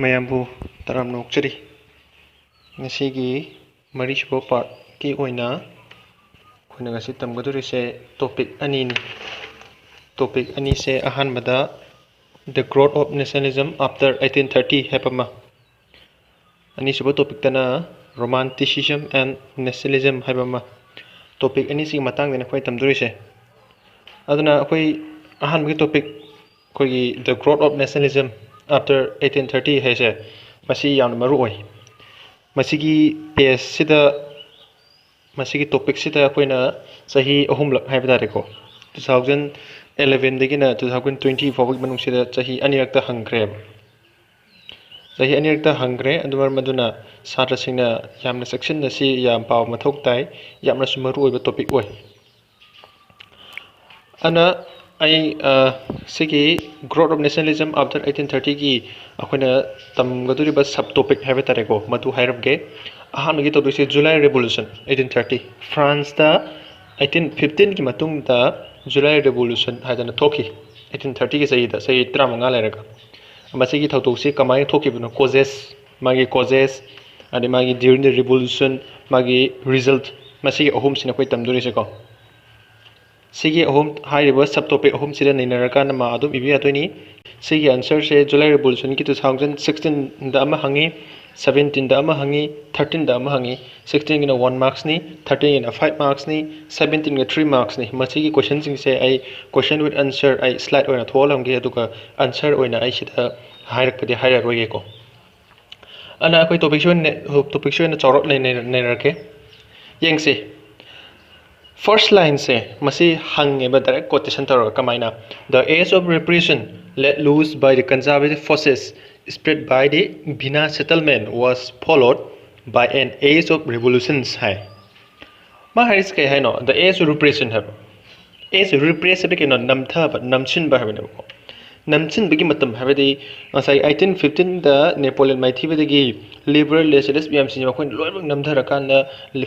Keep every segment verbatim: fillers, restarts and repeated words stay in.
ꯃꯌꯥꯝꯕꯨ ꯇꯔꯥꯝꯅ ꯑꯣꯛꯆꯔꯤ꯫ ꯉꯁꯤꯒꯤ ꯃꯔꯤꯁꯨꯕ ꯄꯥꯔꯠꯀꯤ ꯑꯣꯏꯅ ꯑꯩꯈꯣꯏꯅ ꯉꯁꯤ ꯇꯝꯒꯗꯧꯔꯤꯁꯦ ꯇꯣꯄꯤꯛ ꯑꯅꯤꯅꯤ꯫ ꯇꯣꯄꯤꯛ ꯑꯅꯤꯁꯦ, ꯑꯍꯥꯟꯕꯗ The Growth of Nationalism After eighteen thirty ꯍꯥꯏꯕ ꯑꯃ, ꯑꯅꯤꯁꯨꯕ ꯇꯣꯄꯤꯛꯇꯅ Romanticism and Nationalism ꯍꯥꯏꯕ ꯑꯃ꯫ ꯇꯣꯄꯤꯛ ꯑꯅꯤꯁꯤꯒꯤ ꯃꯇꯥꯡꯗꯅꯤ ꯑꯩꯈꯣꯏ ꯇꯝꯗꯣꯔꯤꯁꯦ꯫ ꯑꯗꯨꯅ ꯑꯩꯈꯣꯏ ꯑꯍꯥꯟꯕꯒꯤ ꯇꯣꯄꯤꯛ, ꯑꯩꯈꯣꯏꯒꯤ The Growth of Nationalism After eighteen thirty ꯍꯥꯏꯁꯦ, ꯃꯁꯤ ꯌꯥꯝꯅ ꯃꯔꯨ ꯑꯣꯏ꯫ ꯃꯁꯤꯒꯤ ꯄꯦꯖꯁꯤꯗ, ꯃꯁꯤꯒꯤ ꯇꯣꯄꯤꯛꯁꯤꯗ ꯑꯩꯈꯣꯏꯅ ꯆꯍꯤ ꯑꯍꯨꯝꯂꯛ ꯍꯥꯏꯕ ꯇꯥꯔꯦꯀꯣ, two thousand elevenꯗꯒꯤꯅ two thousand twenty ꯐꯥꯎꯕꯒꯤ ꯃꯅꯨꯡꯁꯤꯗ ꯆꯍꯤ ꯑꯅꯤꯔꯛꯇ ꯍꯪꯈ꯭ꯔꯦꯕ꯫ ꯆꯍꯤ ꯑꯅꯤꯔꯛꯇ ꯍꯪꯈ꯭ꯔꯦ꯫ ꯑꯗꯨ ꯃꯔꯝ ꯑꯗꯨꯅ ꯁꯥꯇ꯭ꯔꯁꯤꯡꯅ ꯌꯥꯝꯅ ꯆꯦꯛꯁꯤꯟꯅ ꯁꯤ ꯌꯥꯝ ꯄꯥꯕ ꯃꯊꯧ ꯇꯥꯏ, ꯌꯥꯝꯅꯁꯨ ꯃꯔꯨ ꯑꯣꯏꯕ ꯇꯣꯄꯤꯛ ꯑꯣꯏ꯫ ꯑꯗꯨꯅ ꯑꯩ, ꯑ, ꯁꯤꯒꯤ Growth of Nationalism After eighteen thirtyꯒꯤ ꯑꯩꯈꯣꯏꯅ ꯇꯝꯒꯗꯧꯔꯤꯕ ꯁꯕ ꯇꯣꯄꯤꯛ ꯍꯥꯏꯕ ꯇꯥꯔꯦꯀꯣ, ꯃꯗꯨ ꯍꯥꯏꯔꯝꯒꯦ꯫ ꯑꯍꯥꯟꯕꯒꯤ ꯇꯧꯗꯣꯏꯁꯦ July Revolution, eighteen thirty꯫ ꯐ꯭ꯔꯥꯟꯁꯇ eighteen fifteenꯒꯤ ꯃꯇꯨꯡꯗ July Revolution ꯍꯥꯏꯗꯅ ꯊꯣꯛꯈꯤ, eighteen thirtyꯒꯤ ꯆꯍꯤꯗ, ꯆꯍꯤ ꯇꯔꯥꯃꯉꯥ ꯂꯩꯔꯒ꯫ ꯃꯁꯤꯒꯤ ꯊꯧꯗꯣꯛꯁꯤ ꯀꯃꯥꯏꯅ ꯊꯣꯛꯈꯤꯕꯅꯣ, causes, ꯃꯥꯒꯤ causes, ꯑꯗꯩ ꯃꯥꯒꯤ during the revolution, ꯃꯥꯒꯤ result, ꯃꯁꯤꯒꯤ ꯑꯍꯨꯝꯁꯤꯅ ꯑꯩꯈꯣꯏ ꯇꯝꯗꯣꯔꯤꯁꯦꯀꯣ꯫ ꯁꯤꯒꯤ ꯑꯍꯨꯝ, ꯍꯥꯏꯔꯤꯕ ꯁꯕ ꯇꯣꯄꯤꯛ ꯑꯍꯨꯝꯁꯤꯗ ꯅꯩꯅꯔꯀꯥꯟꯗ ꯃꯥ ꯑꯗꯨꯝ ꯏꯕ ꯌꯥꯗꯣꯏꯅꯤ꯫ ꯁꯤꯒꯤ ꯑꯟꯁꯔꯁꯦ July Revolutionꯒꯤ two thousand sixteenꯗ ꯑꯃ ꯍꯪꯉꯤ, seventeenꯗ ꯑꯃ ꯍꯪꯉꯤ, thirteenꯗ ꯑꯃ ꯍꯪꯉꯤ꯫ Sixteenꯒꯤꯅ one marksꯅꯤ, thirteenꯒꯤꯅ five marksꯅꯤ, seventeenꯒ three marksꯅꯤ꯫ ꯃꯁꯤꯒꯤ questionꯁꯤꯡꯁꯦ ꯑꯩ question with answer ꯑꯩ slide ꯑꯣꯏꯅ ꯊꯣꯛꯍꯜꯂꯝꯒꯦ, ꯑꯗꯨꯒ answer ꯑꯣꯏꯅ ꯑꯩ ꯁꯤꯗ ꯍꯥꯏꯔꯛꯄꯗꯤ ꯍꯥꯏꯔꯔꯣꯏꯒꯦꯀꯣ꯫ ꯑꯗꯨꯅ ꯑꯩꯈꯣꯏ ꯇꯣꯄꯤꯛꯁꯤ ꯑꯣꯏꯅ, ꯇꯣꯄꯤꯛꯁꯤ ꯑꯣꯏꯅ ꯆꯥꯎꯔꯞ ꯅꯩꯅ-, ꯅꯩꯅꯔꯛꯀꯦ꯫ ꯌꯦꯡꯁꯤ꯫ First lineꯁꯦ, ꯃꯁꯤ ꯍꯪꯉꯦꯕ, direct quotation ꯇꯧꯔꯒ꯫ ꯀꯃꯥꯏꯅ? "The age of repression let loose by the conservative forces spread by the Bina settlement was followed by an age of revolutions" ꯍꯥꯏ꯫ ꯃꯥ ꯍꯥꯏꯔꯤꯁꯤ ꯀꯩ ꯍꯥꯏꯅꯣ? "The age of repression" ꯍꯥꯏꯕ꯫ Age of repress ꯍꯥꯏꯕꯗꯤ ꯀꯩꯅꯣ? ꯅꯝꯊꯕ, ꯅꯝꯁꯤꯟꯕ ꯍꯥꯏꯕꯅꯦꯕꯀꯣ꯫ ꯅꯝꯁꯤꯟꯕꯒꯤ ꯃꯇꯝ ꯍꯥꯏꯕꯗꯤ ꯉꯁꯥꯏ eighteen fifteenꯗ Napoleon ꯃꯥꯏꯊꯤꯕꯗꯒꯤ liberal nationalist ꯃꯌꯥꯝꯁꯤꯡꯁꯦ ꯃꯈꯣꯏꯅ ꯂꯣꯏꯅꯃꯛ ꯅꯝꯊꯔꯀꯥꯟꯗ,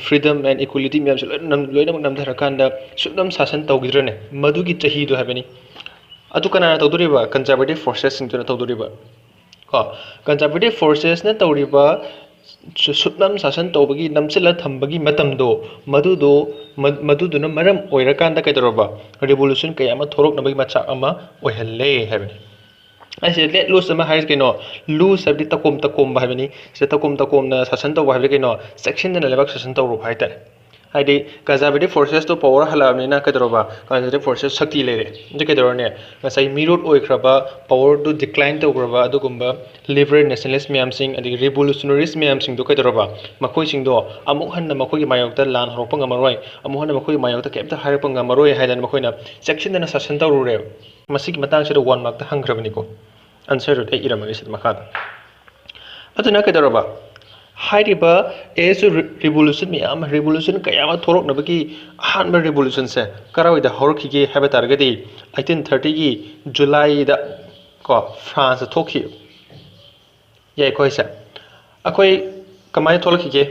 freedom and equality ꯃꯌꯥꯝꯁꯦ ꯂꯣꯏꯅ ꯅꯝ-, ꯂꯣꯏꯅꯃꯛ ꯅꯝꯊꯔꯀꯥꯟꯗ ꯁꯨꯞꯅꯝ ꯁꯥꯁꯟ ꯇꯧꯈꯤꯗ꯭ꯔꯅꯦ? ꯃꯗꯨꯒꯤ ꯆꯍꯤꯗꯣ ꯍꯥꯏꯕꯅꯤ꯫ ꯑꯗꯨ ꯀꯅꯥꯅ ꯇꯧꯗꯣꯔꯤꯕ? Conservative forcesꯁꯤꯡꯗꯨꯅ ꯇꯧꯗꯣꯔꯤꯕ꯫ ꯀꯣ, conservative forcesꯅ ꯇꯧꯔꯤꯕ ꯁꯨ-, ꯁꯨꯞꯅꯝ ꯁꯥꯁꯟ ꯇꯧꯕꯒꯤ, ꯅꯝꯁꯤꯜꯂ ꯊꯝꯕꯒꯤ ꯃꯇꯝꯗꯣ, ꯃꯗꯨꯗꯣ, ꯃ-, ꯃꯗꯨꯗꯨꯅ ꯃꯔꯝ ꯑꯣꯏꯔꯀꯥꯟꯗ ꯀꯩꯗꯧꯔꯕ? Revolution ꯀꯌꯥ ꯑꯃ ꯊꯣꯛꯂꯛꯅꯕꯒꯤ ꯃꯆꯥꯛ ꯑꯃ ꯑꯣꯏꯍꯜꯂꯦ ꯍꯥꯏꯕꯅꯤ꯫ ꯑꯩꯁꯦ let loose ꯑꯃ ꯍꯥꯏꯔꯤꯁꯦ ꯀꯩꯅꯣ? Loose ꯍꯥꯏꯕꯗꯤ ꯇꯀꯣꯝ ꯇꯀꯣꯝꯕ ꯍꯥꯏꯕꯅꯤ꯫ ꯁꯤꯗ ꯇꯀꯣꯝ ꯇꯀꯣꯝꯅ ꯁꯥꯁꯟ ꯇꯧꯕ ꯍꯥꯏꯕꯗꯤ ꯀꯩꯅꯣ? ꯆꯦꯛꯁꯤꯟꯗꯅ ꯂꯩꯕꯥꯛ ꯁꯥꯁꯟ ꯇꯧꯔꯨꯕ ꯍꯥꯏꯇꯥꯔꯦ꯫ ꯍꯥꯏꯗꯤ conservative forcesꯇꯣ power ꯍꯜꯂꯛꯑꯕꯅꯤꯅ ꯀꯩꯗꯧꯔꯕ? Conservative forces ꯁꯛꯇꯤ ꯂꯩꯔꯦ꯫ ꯑꯗꯨ ꯀꯩꯗꯧꯔꯅꯤ? ꯉꯁꯥꯏ ꯃꯤꯔꯣꯠ ꯑꯣꯏꯈ꯭ꯔꯕ, powerꯗꯨ decline ꯇꯧꯈ꯭ꯔꯕ ꯑꯗꯨꯒꯨꯝꯕ liberal nationalist ꯃꯌꯥꯝꯁꯤꯡ, ꯑꯗꯒꯤ revolutionaries ꯃꯌꯥꯝꯁꯤꯡꯗꯣ ꯀꯩꯗꯧꯔꯕ? ꯃꯈꯣꯏꯁꯤꯡꯗꯣ ꯑꯃꯨꯛ ꯍꯟꯅ ꯃꯈꯣꯏꯒꯤ ꯃꯥꯌꯣꯛꯇ ꯂꯥꯟ ꯍꯧꯔꯛꯄ ꯉꯝꯃꯔꯣꯏ, ꯑꯃꯨꯛ ꯍꯟꯅ ꯃꯈꯣꯏꯒꯤ ꯃꯥꯌꯣꯛꯇ ꯀꯩꯝꯇ ꯍꯥꯏꯔꯛꯄ ꯉꯝꯃꯔꯣꯏ ꯍꯥꯏꯗꯅ ꯃꯈꯣꯏꯅ ꯆꯦꯛꯁꯤꯟꯗꯅ ꯁꯥꯁꯟ ꯇꯧꯔꯨꯔꯦꯕ꯫ ꯃꯁꯤꯒꯤ ꯃꯇꯥꯡꯁꯤꯗ one markꯇ ꯍꯪꯈ꯭ꯔꯕꯅꯤꯀꯣ꯫ Answerꯗꯨꯗꯤ ꯑꯩ ꯏꯔꯝꯃꯒꯦ ꯁꯤꯗ ꯃꯈꯥꯗ꯫ ꯑꯗꯨꯅ ꯀꯩꯗꯧꯔꯕ? ꯍꯥꯏꯔꯤꯕ ꯑꯦꯁ revolution ꯃꯌꯥꯝ ꯑꯃ, revolution ꯀꯌꯥ ꯑꯃ ꯊꯣꯛꯂꯛꯅꯕꯒꯤ ꯑꯍꯥꯟꯕ revolutionꯁꯦ ꯀꯔꯥꯏꯋꯥꯏꯗ ꯍꯧꯔꯛꯈꯤꯒꯦ ꯍꯥꯏꯕ ꯇꯥꯔꯒꯗꯤ, eighteen thirtyꯒꯤ Julyꯗ ꯀꯣ, Franceꯇ ꯊꯣꯛꯈꯤ꯫ ꯌꯥꯏꯀꯣ ꯍꯥꯏꯁꯦ? ꯑꯩꯈꯣꯏ ꯀꯃꯥꯏꯅ ꯊꯣꯛꯂꯛꯈꯤꯒꯦ?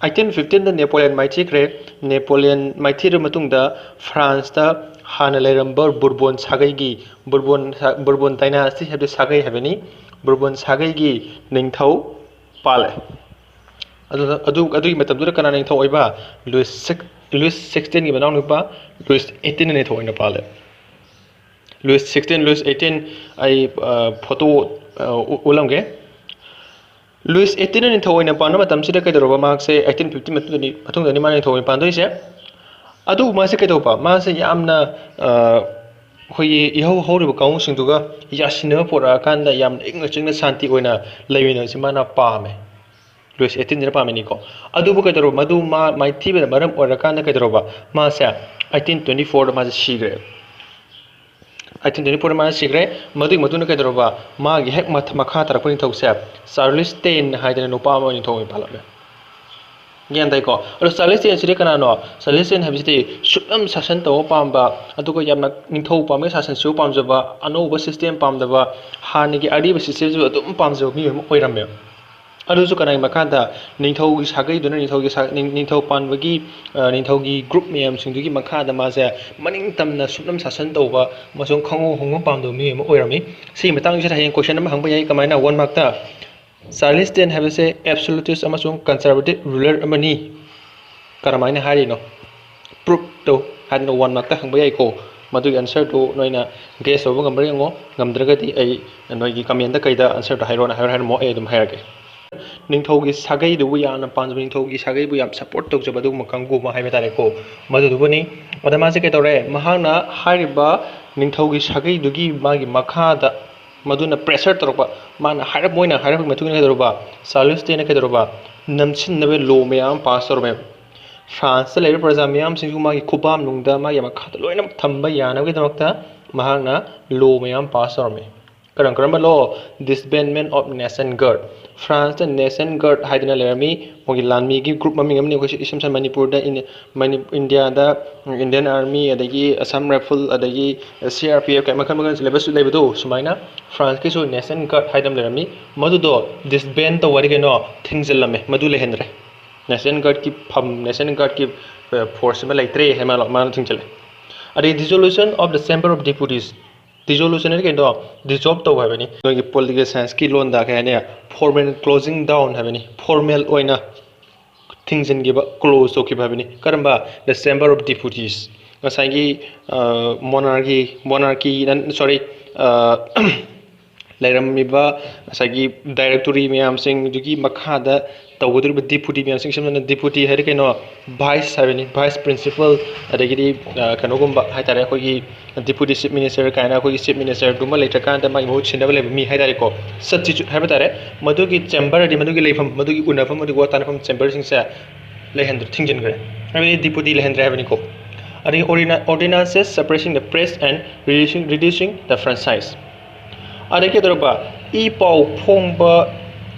Eighteen fifteenꯗ Napoleon ꯃꯥꯏꯊꯤꯈ꯭ꯔꯦ꯫ Napoleon ꯃꯥꯏꯊꯤꯔꯕ ꯃꯇꯨꯡꯗ Franceꯇ ꯍꯥꯟꯅ ꯂꯩꯔꯝꯕ Bourbon ꯁꯥꯒꯩꯒꯤ, Bourbon ꯁꯥ-, Bourbon dynasty ꯍꯥꯏꯕꯗꯤ ꯁꯥꯒꯩ ꯍꯥꯏꯕꯅꯤ, Bourbon ꯁꯥꯒꯩꯒꯤ ꯅꯤꯡꯊꯧ ꯄꯥꯜꯂꯦ꯫ ꯑꯗꯨꯅ ꯑꯗꯨ, ꯑꯗꯨꯒꯤ ꯃꯇꯝꯗꯨꯗ ꯀꯅꯥ ꯅꯤꯡꯊꯧ ꯑꯣꯏꯕ? Louis six, Louis sixteenꯒꯤ ꯃꯅꯥꯎꯅꯨꯄꯥ Louis eighteenꯅ ꯅꯤꯡꯊꯧ ꯑꯣꯏꯅ ꯄꯥꯜꯂꯦ꯫ Louis sixteen, Louis eighteen, ꯑꯩ, ꯑ, photo, ꯑ, ꯎ-, ꯎꯠꯂꯝꯒꯦ꯫ Louis eighteenꯅ ꯅꯤꯡꯊꯧ ꯑꯣꯏꯅ ꯄꯥꯟꯕ ꯃꯇꯝꯁꯤꯗ ꯀꯩꯗꯧꯔꯕ? ꯃꯍꯥꯛꯁꯦ eighteen fifty ꯃꯇꯨꯡꯗꯅꯤ, ꯃꯇꯨꯡꯗꯅꯤ ꯃꯥ ꯅꯤꯡꯊꯧ ꯑꯣꯏꯅ ꯄꯥꯟꯗꯣꯏꯁꯦ꯫ ꯑꯗꯨꯕꯨ ꯃꯥꯁꯦ ꯀꯩꯗꯧꯕ? ꯃꯥꯁꯦ ꯌꯥꯝꯅ, ꯑ, ꯑꯩꯈꯣꯏꯒꯤ ꯏꯍꯧ ꯍꯧꯔꯤꯕ ꯀꯥꯡꯕꯨꯁꯤꯡꯗꯨꯒ ꯌꯥꯁꯤꯟꯅꯕ ꯄꯨꯔꯛꯑꯀꯥꯟꯗ ꯌꯥꯝꯅ ꯏꯪꯅ ꯆꯤꯛꯅ ꯁꯥꯟꯇꯤ ꯑꯣꯏꯅ ꯂꯩꯃꯤꯟꯅꯕꯁꯤ ꯃꯥꯅ ꯄꯥꯝꯃꯦ꯫ Louis eighteenꯁꯤꯅ ꯄꯥꯝꯃꯤꯅꯤꯀꯣ꯫ ꯑꯗꯨꯕꯨ ꯀꯩꯗꯧꯔꯕ? ꯃꯗꯨ ꯃꯥ ꯃꯥꯏꯊꯤꯕꯅ ꯃꯔꯝ ꯑꯣꯏꯔꯀꯥꯟꯗ ꯀꯩꯗꯧꯔꯕ? ꯃꯥꯁꯦ eighteen twenty fourꯗ ꯃꯥꯁꯦ ꯁꯤꯈ꯭ꯔꯦ꯫ Eighteen twenty fourꯗ ꯃꯥꯁꯦ ꯁꯤꯈ꯭ꯔꯦ꯫ ꯃꯗꯨꯒꯤ ꯃꯇꯨꯡꯗ ꯀꯩꯗꯧꯔꯕ? ꯃꯥꯒꯤ ꯍꯦꯛ ꯃꯊ-, ꯃꯈꯥ ꯇꯥꯔꯛꯄ ꯅꯤꯡꯊꯧꯁꯦ Charles ten ꯍꯥꯏꯗꯅ ꯅꯨꯄꯥ ꯑꯃ ꯅꯤꯡꯊꯧ ꯑꯣꯏꯅ ꯄꯥꯜꯂꯝꯃꯦ꯫ ꯒ꯭ꯌꯥꯟ ꯇꯥꯏꯀꯣ? ꯑꯗꯣ Charles tenꯁꯤꯗꯤ ꯀꯅꯥꯅꯣ? Charles ten ꯍꯥꯏꯕꯁꯤꯗꯤ ꯁꯨꯞꯅꯝ ꯁꯥꯁꯟ ꯇꯧꯕ ꯄꯥꯝꯕ, ꯑꯗꯨꯒ ꯌꯥꯝꯅ ꯅꯤꯡꯊꯧ ꯄꯥꯝꯕꯒꯤ ꯁꯥꯁꯟꯁꯨ ꯄꯥꯝꯖꯕ, ꯑꯅꯧꯕ system ꯄꯥꯝꯗꯕ, ꯍꯥꯟꯅꯒꯤ ꯑꯔꯤꯕ systemꯁꯤꯕꯨ ꯑꯗꯨꯝ ꯄꯥꯝꯖꯕ ꯃꯤꯑꯣꯏ ꯑꯃ ꯑꯣꯏꯔꯝꯃꯦꯕ꯫ ꯑꯗꯨꯁꯨ ꯀꯅꯥꯒꯤ ꯃꯈꯥꯗ? ꯅꯤꯡꯊꯧꯒꯤ ꯁꯥꯒꯩꯗꯨꯅ ꯅꯤꯡꯊꯧꯒꯤ ꯁꯥ-, ꯅꯤꯡ-, ꯅꯤꯡꯊꯧ ꯄꯥꯟꯕꯒꯤ, ꯑ, ꯅꯤꯡꯊꯧꯒꯤ group ꯃꯌꯥꯝꯁꯤꯡꯗꯨꯒꯤ ꯃꯈꯥꯗ ꯃꯥꯁꯦ ꯃꯅꯤꯡ ꯇꯝꯅ ꯁꯨꯞꯅꯝ ꯁꯥꯁꯟ ꯇꯧꯕ ꯑꯃꯁꯨꯡ ꯈꯪꯍꯧ ꯍꯣꯡꯕ ꯄꯥꯝꯗꯕ ꯃꯤꯑꯣꯏ ꯑꯃ ꯑꯣꯏꯔꯝꯃꯤ꯫ ꯁꯤꯒꯤ ꯃꯇꯥꯡꯁꯤꯗ ꯍꯌꯦꯡ question ꯑꯃ ꯍꯪꯕ ꯌꯥꯏ꯫ ꯀꯃꯥꯏꯅ? One markꯇ, "Charles ten ꯍꯥꯏꯕꯁꯦ absolutist ꯑꯃꯁꯨꯡ conservative ruler ꯑꯃꯅꯤ" ꯀꯔꯝꯍꯥꯏꯅ ꯍꯥꯏꯔꯤꯅꯣ? Proof ꯇꯧ ꯍꯥꯏꯗꯅ one markꯇ ꯍꯪꯕ ꯌꯥꯏꯀꯣ꯫ ꯃꯗꯨꯒꯤ answerꯗꯨ ꯅꯣꯏꯅ guess ꯇꯧꯕ ꯉꯝꯕ꯭ꯔꯥ ꯌꯦꯡꯉꯣ꯫ ꯉꯝꯗ꯭ꯔꯒꯗꯤ ꯑꯩ ꯅꯣꯏꯒꯤ commentꯇ ꯀꯩꯗ answerꯗꯨ ꯍꯥꯏꯔꯣꯅ ꯍꯥꯏꯔꯣ ꯍꯥꯏꯔꯝꯃꯣ, ꯑꯩ ꯑꯗꯨꯝ ꯍꯥꯏꯔꯛꯀꯦ꯫ ꯅꯤꯡꯊꯧꯒꯤ ꯁꯥꯒꯩꯗꯨꯕꯨ ꯌꯥꯝꯅ ꯄꯥꯝꯖꯕ, ꯅꯤꯡꯊꯧꯒꯤ ꯁꯥꯒꯩꯕꯨ ꯌꯥꯝ support ꯇꯧꯖꯕ ꯑꯗꯨꯒꯨꯝꯕ ꯀꯥꯡꯕꯨ ꯑꯃ ꯍꯥꯏꯕ ꯇꯥꯔꯦꯀꯣ꯫ ꯃꯗꯨꯗꯨꯕꯨꯅꯤ꯫ ꯑꯗ ꯃꯥꯁꯦ ꯀꯩꯗꯧꯔꯦ? ꯃꯍꯥꯛꯅ ꯍꯥꯏꯔꯤꯕ ꯅꯤꯡꯊꯧꯒꯤ ꯁꯥꯒꯩꯗꯨꯒꯤ ꯃꯥꯒꯤ ꯃꯈꯥꯗ ꯃꯗꯨꯅ pressure ꯇꯧꯔꯛꯄ, ꯃꯥꯅ ꯍꯥꯏꯔꯞ, ꯃꯣꯏꯅ ꯍꯥꯏꯔꯛꯄꯒꯤ ꯃꯇꯨꯡ ꯏꯟꯅ ꯀꯩꯗꯧꯔꯕ? Charles ten ꯀꯩꯗꯧꯔꯕ? ꯅꯝꯁꯤꯟꯅꯕ law ꯃꯌꯥꯝ ꯑꯃ pass ꯇꯧꯔꯝꯃꯦꯕ꯫ Franceꯇ ꯂꯩꯔꯤꯕ ꯄ꯭ꯔꯖꯥ ꯃꯤꯌꯥꯝꯁꯤꯡꯁꯨ ꯃꯥꯒꯤ ꯈꯨꯕꯥꯝ ꯅꯨꯡꯗ ꯃꯥꯒꯤ ꯃꯈꯥꯗ ꯂꯣꯏꯅꯃꯛ ꯊꯝꯕ ꯌꯥꯅꯕꯒꯤꯗꯃꯛꯇ ꯃꯍꯥꯛꯅ law ꯃꯌꯥꯝ pass ꯇꯧꯔꯝꯃꯤ꯫ ꯀꯔꯝ ꯀꯔꯝꯕ law? Disbandment of National Guard꯫ Franceꯇ National Guard ꯍꯥꯏꯗꯅ ꯂꯩꯔꯝꯃꯤ, ꯃꯣꯏꯒꯤ ꯂꯥꯟꯃꯤꯒꯤ group ꯃꯃꯤꯡ ꯑꯃꯅꯤ꯫ ꯑꯩꯈꯣꯏ ꯏꯁꯝ ꯁꯝ ꯃꯅꯤꯄꯨꯔꯗ ꯏꯟ-, ꯃꯅꯤ-, ꯏꯟꯗꯤꯌꯥꯗ Indian Army, ꯑꯗꯒꯤ Assam Rifle, ꯑꯗꯒꯤ C R P F ꯀꯥꯏ ꯃꯈꯜ ꯃꯈꯜ ꯂꯩꯕꯁꯨ ꯂꯩꯕꯗꯣ, ꯁꯨꯃꯥꯏꯅ Franceꯀꯤꯁꯨ National Guard ꯍꯥꯏꯗꯅ ꯂꯩꯔꯝꯃꯤ꯫ ꯃꯗꯨꯗꯣ disband ꯇꯧꯕ ꯍꯥꯏꯗꯤ ꯀꯩꯅꯣ? ꯊꯤꯡꯖꯤꯜꯂꯝꯃꯦ, ꯃꯗꯨ ꯂꯩꯍꯟꯗ꯭ꯔꯦ꯫ National Guardꯀꯤ ꯐꯝ, National Guardꯀꯤ, ꯑ, force ꯑꯃ ꯂꯩꯇ꯭ꯔꯦ ꯍꯥꯏ ꯃꯥꯅ, ꯃꯥꯅ ꯊꯤꯡꯖꯤꯜꯂꯦ꯫ ꯑꯗꯩ dissolution of the Chamber of Deputies꯫ Dissolution ꯍꯥꯏꯗꯤ ꯀꯩꯅꯣ? Dissolve ꯇꯧꯕ ꯍꯥꯏꯕꯅꯤ꯫ ꯅꯣꯏꯒꯤ political scienceꯀꯤ ꯂꯣꯟꯗ ꯀꯩ ꯍꯥꯏꯅꯤ? Formal closing down ꯍꯥꯏꯕꯅꯤ꯫ Formal ꯑꯣꯏꯅ ꯊꯤꯡꯖꯤꯟꯈꯤꯕ, close ꯇꯧꯈꯤꯕ ꯍꯥꯏꯕꯅꯤ꯫ ꯀꯔꯝꯕ? The Chamber of Deputies꯫ ꯉꯁꯥꯏꯒꯤ, ꯑ, monarchy, monarchy, sorry, ꯑ, ꯂꯩꯔꯝꯃꯤꯕ ꯉꯁꯥꯏꯒꯤ directory ꯃꯌꯥꯝꯁꯤꯡꯗꯨꯒꯤ ꯃꯈꯥꯗ ꯇꯧꯒꯗꯧꯔꯤꯕ deputy ꯃꯌꯥꯝꯁꯤꯡ, ꯁꯝꯅ ꯍꯥꯏꯔꯕꯗ deputy ꯍꯥꯏꯔꯗꯤ ꯀꯩꯅꯣ? Vice ꯍꯥꯏꯕꯅꯤ, vice principal, ꯑꯗꯒꯤꯗꯤ, ꯑ, ꯀꯩꯅꯣꯒꯨꯝꯕ ꯍꯥꯏꯇꯥꯔꯦ, ꯑꯩꯈꯣꯏꯒꯤ deputy chief minister ꯀꯥꯏꯅ ꯑꯩꯈꯣꯏꯒꯤ chief ministerꯗꯨꯃ ꯂꯩꯇ꯭ꯔꯀꯥꯟꯗ ꯃꯥꯒꯤ ꯃꯍꯨꯠ ꯁꯤꯟꯅꯕ ꯂꯩꯕ ꯃꯤ ꯍꯥꯏꯇꯥꯔꯦꯀꯣ, substitute ꯍꯥꯏꯕ ꯇꯥꯔꯦ꯫ ꯃꯗꯨꯒꯤ chamber ꯍꯥꯏꯗꯤ ꯃꯗꯨꯒꯤ ꯂꯩꯐꯝ, ꯃꯗꯨꯒꯤ ꯎꯅꯐꯝ, ꯃꯗꯨꯒꯤ ꯋꯥ ꯇꯥꯅꯐꯝ chamberꯁꯤꯡꯁꯦ ꯂꯩꯍꯟꯗ꯭ꯔꯦ, ꯊꯤꯡꯖꯤꯟꯈ꯭ꯔꯦ, ꯍꯥꯏꯕꯗꯤ deputy ꯂꯩꯍꯟꯗ꯭ꯔꯦ ꯍꯥꯏꯕꯅꯤꯀꯣ꯫ ꯑꯗꯒꯤ ordina-, ordinances suppressing the press and reducing, reducing the franchise꯫ ꯑꯗꯩ ꯀꯩꯗꯧꯔꯕ? ꯏ ꯄꯥꯎ ꯐꯣꯡꯕ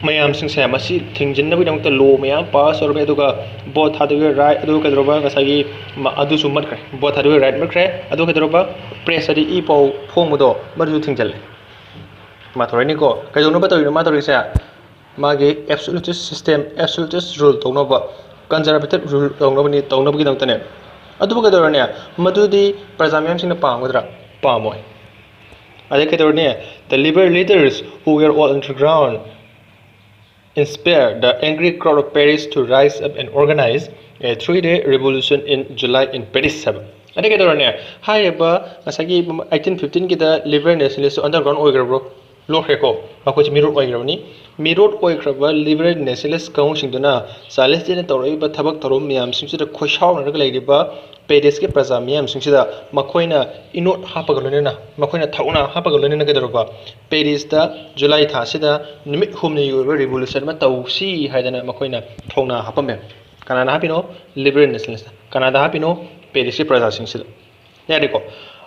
ꯃꯌꯥꯝꯁꯤꯡꯁꯦ ꯃꯁꯤ ꯊꯤꯡꯖꯤꯟꯅꯕꯒꯤꯗꯃꯛꯇ law ꯃꯌꯥꯝ pass ꯇꯧꯔꯝꯃꯤ꯫ ꯑꯗꯨꯒ vote ꯊꯥꯗꯕꯒꯤ right, ꯑꯗꯨꯒ ꯀꯩꯗꯧꯔꯕ? ꯉꯁꯥꯏꯒꯤ ꯃ-, ꯑꯗꯨꯁꯨ ꯃꯠꯈ꯭ꯔꯦ, vote ꯊꯥꯗꯕꯒꯤ right ꯃꯠꯈ꯭ꯔꯦ꯫ ꯑꯗꯨꯒ ꯀꯩꯗꯧꯔꯕ? Press ꯍꯥꯏꯗꯤ ꯏ ꯄꯥꯎ ꯐꯣꯡꯕꯗꯣ, ꯃꯗꯨꯁꯨ ꯊꯤꯡꯖꯤꯜꯂꯦ꯫ ꯃꯥ ꯇꯧꯔꯛꯏꯅꯤꯀꯣ꯫ ꯀꯩꯗꯧꯅꯕ ꯇꯧꯔꯤꯅꯣ ꯃꯥ ꯇꯧꯔꯤꯁꯦ? ꯃꯥꯒꯤ absolutist system, absolutist rule ꯇꯧꯅꯕ, conservative rule ꯇꯧꯅꯕꯅꯤ, ꯇꯧꯅꯕꯒꯤꯗꯃꯛꯇꯅꯦ꯫ ꯑꯗꯨꯕꯨ ꯀꯩꯗꯧꯔꯅꯤ? ꯃꯗꯨꯗꯤ ꯄ꯭ꯔꯖꯥ ꯃꯌꯥꯝꯁꯤꯡꯅ ꯄꯥꯝꯒꯗ꯭ꯔꯥ? ꯄꯥꯝꯃꯣꯏ꯫ ꯑꯗꯩ ꯀꯩꯗꯧꯔꯅꯤ? The liberal leaders who were all underground inspired the angry crowd of Paris to rise up and organize a three-day revolution in July in Paris ꯍꯥꯏꯕ꯫ ꯑꯗꯩ ꯀꯩꯗꯧꯔꯅꯤ? ꯍꯥꯏꯔꯤꯕ ꯉꯁꯥꯏꯒꯤ eighteen fifteen ꯒꯤꯗ liberal nationalist underground ꯑꯣꯏꯈ꯭ꯔꯕ꯭ꯔꯣ? ꯂꯣꯛꯈ꯭ꯔꯦꯀꯣ꯫ ꯃꯈꯣꯏꯁꯦ ꯃꯤꯔꯣꯠ ꯑꯣꯏꯈ꯭ꯔꯕꯅꯤ꯫ ꯃꯤꯔꯣꯠ ꯑꯣꯏꯈ꯭ꯔꯕ liberal nationalist ꯀꯥꯡꯕꯨꯁꯤꯡꯗꯨꯅ ꯆꯥꯔꯂꯤꯁ ꯗꯦꯅ ꯇꯧꯔꯛꯏꯕ ꯊꯕꯛ ꯊꯧꯔꯝ ꯃꯌꯥꯝꯁꯤꯡꯁꯤꯗ ꯈꯣꯏꯁꯥꯎꯅꯔꯒ ꯂꯩꯔꯤꯕ ꯄꯦꯔꯤꯁꯀꯤ ꯄ꯭ꯔꯖꯥ ꯃꯤꯌꯥꯝꯁꯤꯡꯁꯤꯗ ꯃꯈꯣꯏꯅ ꯏꯅꯣꯠ ꯍꯥꯞꯄꯒ ꯂꯣꯏꯅꯅ, ꯃꯈꯣꯏꯅ ꯊꯧꯅꯥ ꯍꯥꯞꯄꯒ ꯂꯣꯏꯅꯅ ꯀꯩꯗꯧꯔꯕ? ꯄꯦꯔꯤꯁꯇ ꯖꯨꯂꯥꯏ ꯊꯥꯁꯤꯗ ꯅꯨꯃꯤꯠ ꯍꯨꯝꯅꯤꯒꯤ ꯑꯣꯏꯕ revolution ꯑꯃ ꯇꯧꯁꯤ ꯍꯥꯏꯗꯅ ꯃꯈꯣꯏꯅ ꯊꯧꯅꯥ ꯍꯥꯞꯄꯝꯃꯦ꯫ ꯀꯅꯥꯅ ꯍꯥꯞꯄꯤꯅꯣ? Liberal nationalist꯫ ꯀꯅꯥꯗ ꯍꯥꯞꯄꯤꯅꯣ? ꯄꯦꯔꯤꯁꯀꯤ ꯄ꯭ꯔꯖꯥꯁꯤꯡꯁꯤꯗ꯫ ꯌꯥꯔꯦꯀꯣ?